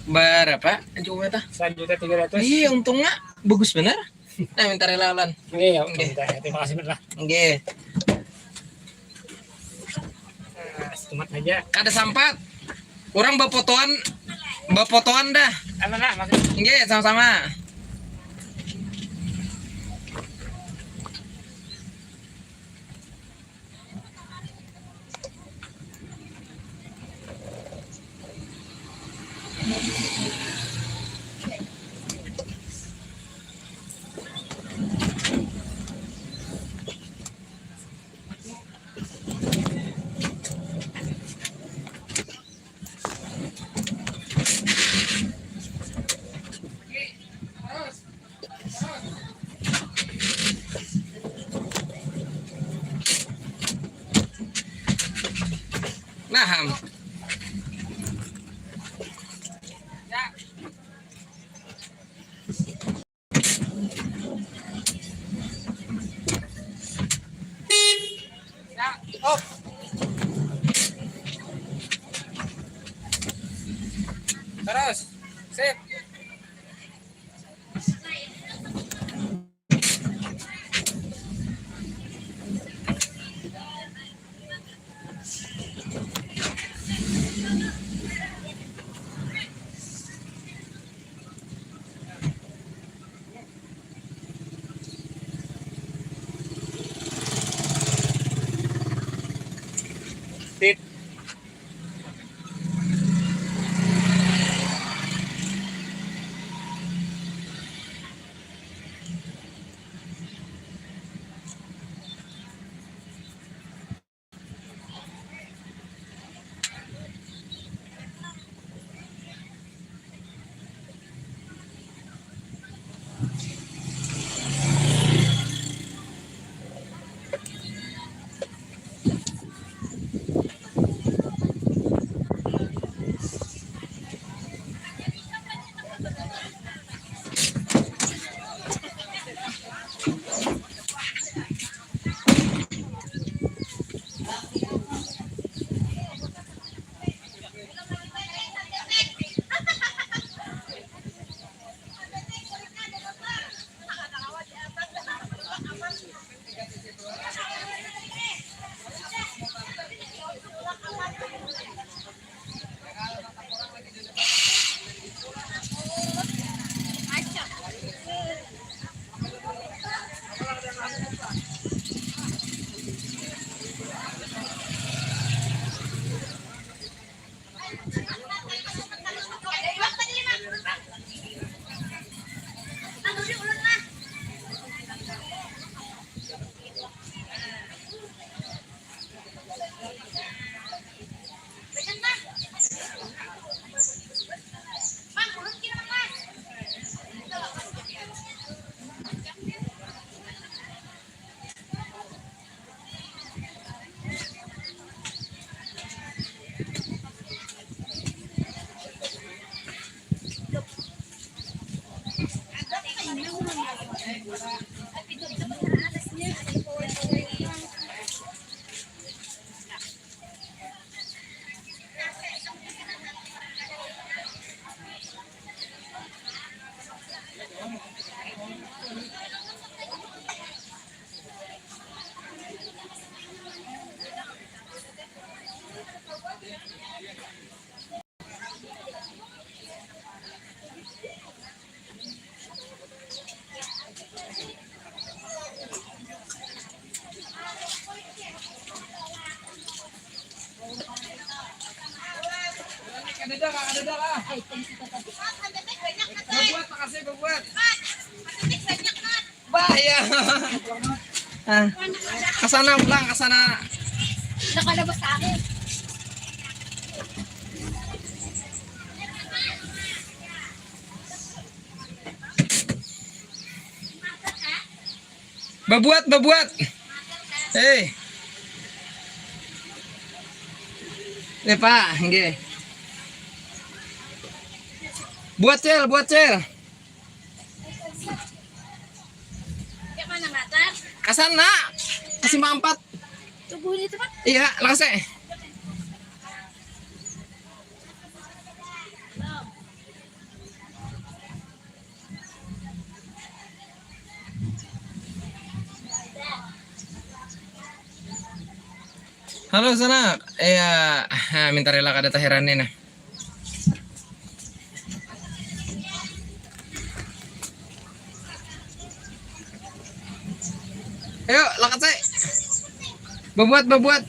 Berapa? Jokong eta? Sejuta tiga ratus. Iya, untungnya bagus benar. Nah, minta rela lan. Iya, oke. Terima kasih lah. Oke. Nah, setumat aja. Kada sampat. Orang bapotoan, bapotoan dah. Sama lah, maksudnya. Oke, sama-sama. Nah, ham. Terus, sip. Tit. Ada dah, ada dah lah. Babuat, makasih, babuat. Bah, ya. Ah. Ke sana pulang, ke sana. Udah kada besar. Babuat, babuat. Hei. Nih, Pak, nggih. Buat, Cel, buat, Cel. Yang mana, Matar? Ka sana. Ka Simpang Empat. Tubuhnya itu, Pak? Iya, langsung. Halo, sanak. Iya, ah, minta rela kada taherani nah. Ayo, lakat, Cai. Babuat, babuat.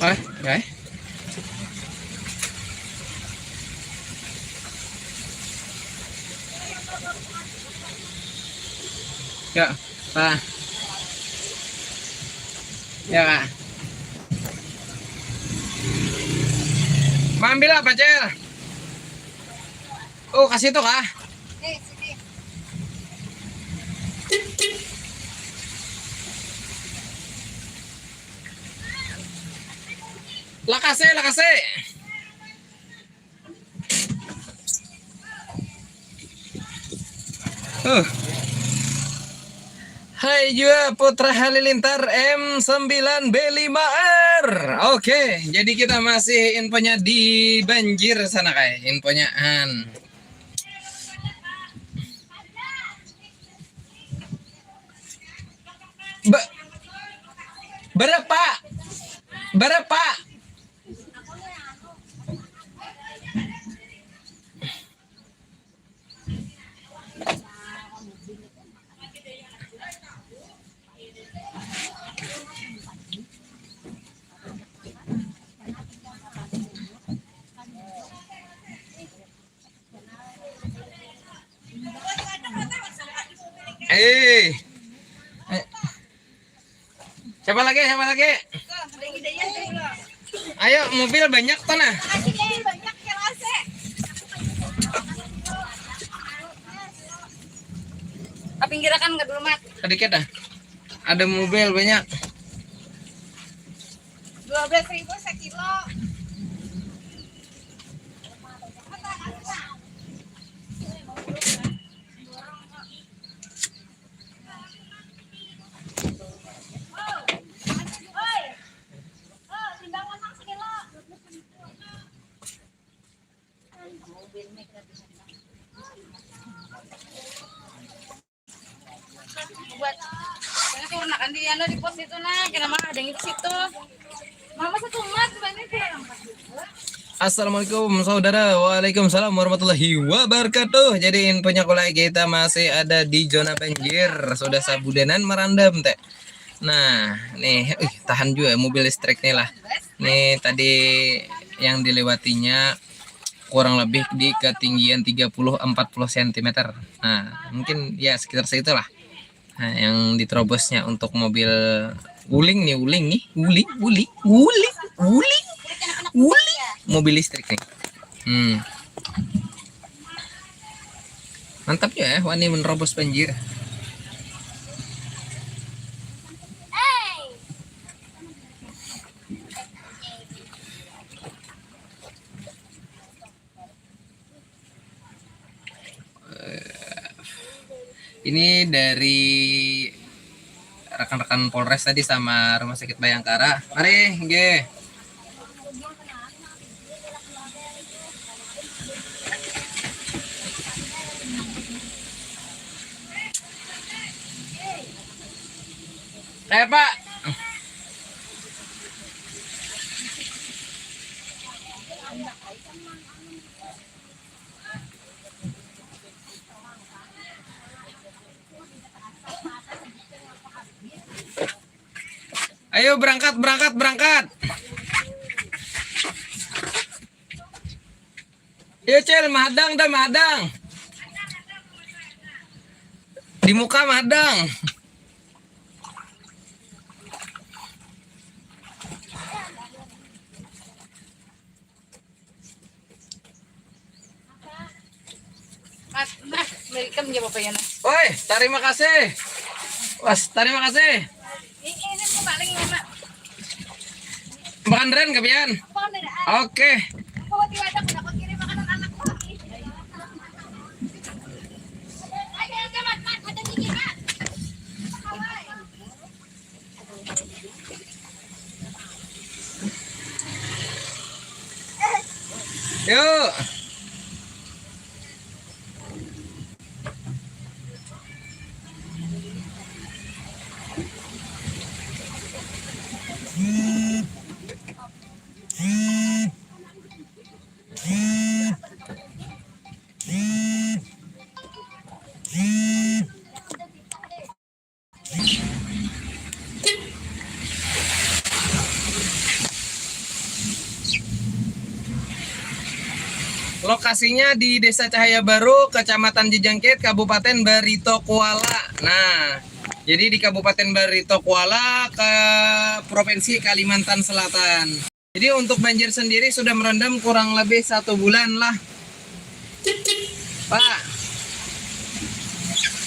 Eh, eh. Ya, Pak. Ya, Pak. Maambil apa, Cel? Oh, ka situ kah? Lakase, lakase. Uh. Hai jua Putra Halilintar M sembilan B lima R. Oke, jadi kita masih infonya di banjir sana, kayak infonya an. Ba-, berapa? Berapa? Eh. Eh. Siapa lagi? Siapa lagi? Ayo, mobil banyak tuh nah. Pinggirakan ke dulu, Mat. Sedikit dah. Ada mobil banyak. Dua belas ribu sekilo. Buat Turun akan di anu di pos itu nah, kena mah ada yang itu situ. Mama satu mat banyak kurang. Assalamualaikum saudara. Waalaikumsalam warahmatullahi wabarakatuh. Jadi infonya kalau kita masih ada di zona banjir, sudah sabudanan merandam teh. Nah, nih, ih, tahan juga mobil listrik nih lah. Nih tadi yang dilewatinya kurang lebih di ketinggian tiga puluh empat puluh sentimeter. Nah, mungkin ya sekitar segitulah. Nah, yang diterobosnya untuk mobil wuling nih, wuling nih, wuling, wuling, wuling, wuling, wuling, mobil listrik nih. Hmm. Mantap ya, wani menerobos banjir. Eh, ini dari rekan-rekan Polres tadi sama Rumah Sakit Bayangkara. Mari, nggih. Kayak Pak. Ayo berangkat, berangkat, berangkat. Ayo Cel, mahadang dah, mahadang. Di muka mahadang. Mat, nah, berikan dia apa ya, nah. Woi, terima kasih. Was, terima kasih. Ini, ini tuh paling enak. Makan durian ke pian? Makan durian. Oke. Aku tiba ada aku kirim makanan anakku. Ayo, ayo, Mat, Mat, ada gigi, Mat. Yuk. Lokasinya di Desa Cahaya Baru, Kecamatan Jejangkit, Kabupaten Barito Kuala. Nah, jadi di Kabupaten Barito Kuala ke Provinsi Kalimantan Selatan. Jadi untuk banjir sendiri sudah merendam kurang lebih satu bulan lah, Pak.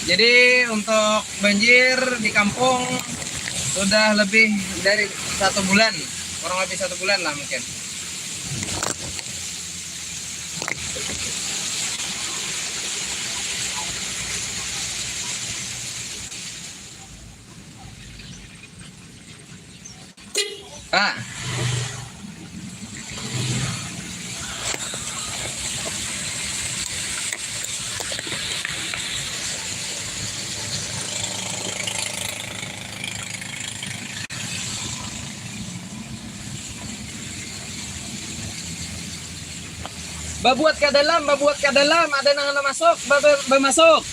Jadi untuk banjir di kampung sudah lebih dari satu bulan, kurang lebih satu bulan lah mungkin. Pak. Babuat ka dalam, babuat ka dalam, ada nang handak masuk, ba-, ba-, bamasuk.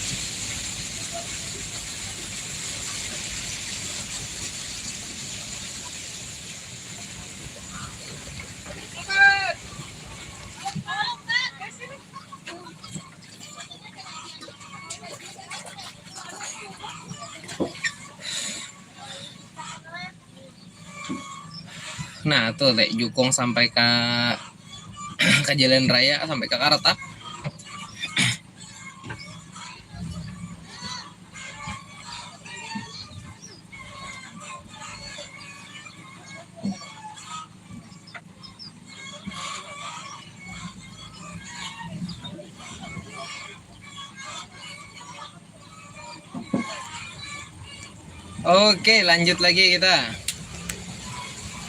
Nah, tuh lek jukung sampai ka, ka jalan raya, sampai ka Karatak. Oke, lanjut lagi kita.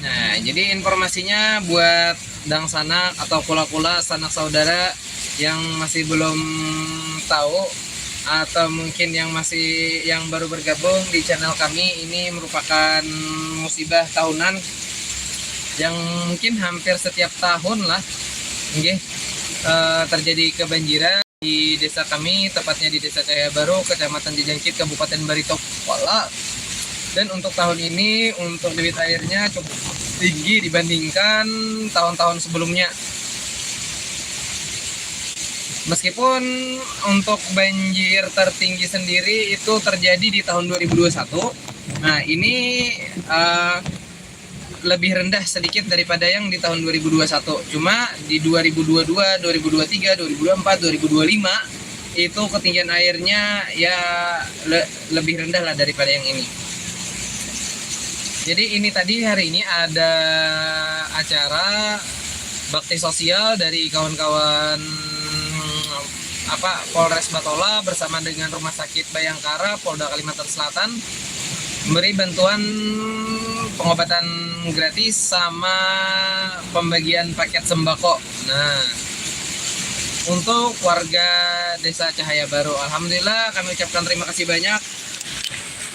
Nah, jadi informasinya buat dangsanak atau kula-kula, sanak saudara yang masih belum tahu, atau mungkin yang masih, yang baru bergabung di channel kami, ini merupakan musibah tahunan yang mungkin hampir setiap tahun lah, nggih, eh, terjadi kebanjiran di desa kami, tepatnya di Desa Cahaya Baru, Kecamatan Jejangkit, Kabupaten Barito Kuala. Dan untuk tahun ini, untuk debit airnya cukup tinggi dibandingkan tahun-tahun sebelumnya. Meskipun untuk banjir tertinggi sendiri itu terjadi di tahun dua ribu dua puluh satu. Nah, ini, eh, lebih rendah sedikit daripada yang di tahun dua ribu dua puluh satu. Cuma di dua ribu dua puluh dua, dua ribu dua puluh tiga, dua ribu dua puluh empat, dua ribu dua puluh lima itu ketinggian airnya ya le-, lebih rendah lah daripada yang ini. Jadi ini tadi, hari ini ada acara bakti sosial dari kawan-kawan apa, Polres Batola bersama dengan Rumah Sakit Bayangkara Polda Kalimantan Selatan memberi bantuan pengobatan gratis sama pembagian paket sembako. Nah, untuk warga Desa Cahaya Baru, alhamdulillah kami ucapkan terima kasih banyak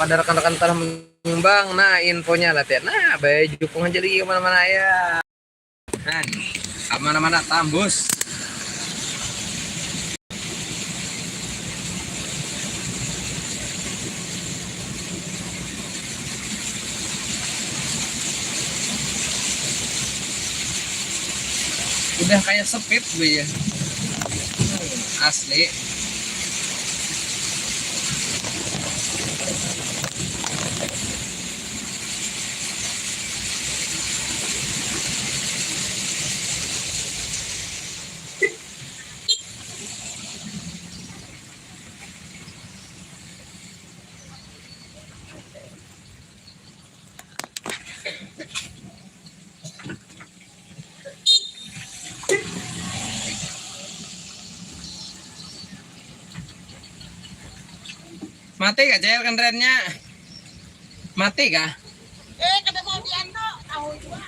pada rekan-rekan telah menyumbang. Nah, infonya lah, Tian. Nah, baik, jukung aja lagi kemana-mana ya. Nah, kemana-mana tambus. Udah kayak sepit gue ya. Asli. Mati kah, Cel, kendaraannya? Mati kah? Eh, kada mau dianto, tahu jua.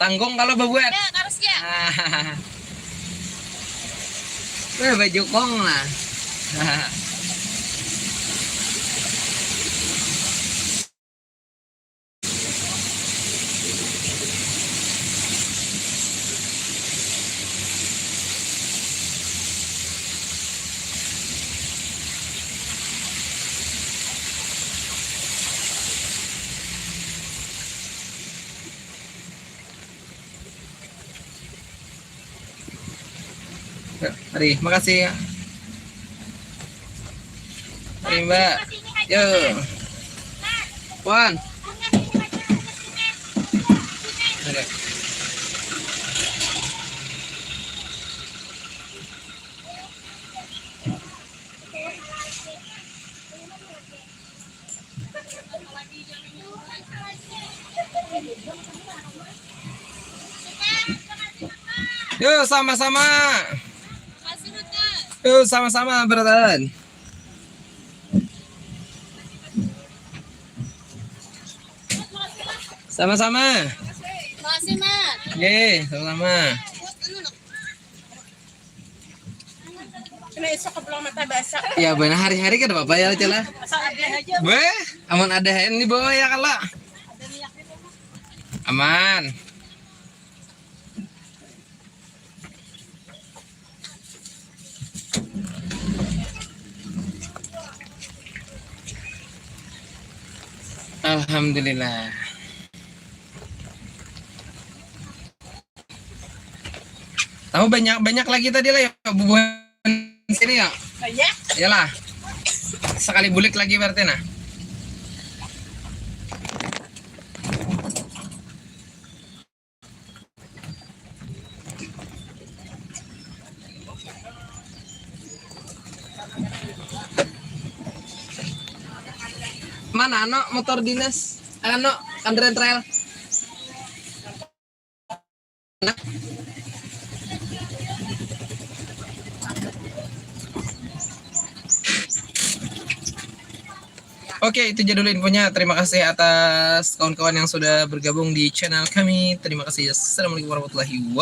Tanggung kalau babuat. Ya, harus ya. Weh, baju kong lah. Mari, makasih ya. Mari, Mbak. Yo. Wan. Oke. Yo, sama-sama. Yo, sama-sama, brother. Sama-sama. Makasih, Mat. Oke, sama-sama. Kena esok ke pulang mata basah. Ya, benar, hari-hari kada apa-apa ya, Cela. Asal ada aja. Weh, aman ada hand di bawah ya, kala. Aman. Alhamdulillah. Tahu banyak, banyak lagi tadi lah ya, bubuhan sini ya. Banyak. Iyalah. Sekali bulik lagi berarti nah. Mana ano motor dinas? Ano kendaraan trail? Oke, itu aja dulu infonya. Terima kasih atas kawan-kawan yang sudah bergabung di channel kami. Terima kasih. Assalamualaikum warahmatullahi wabarakatuh.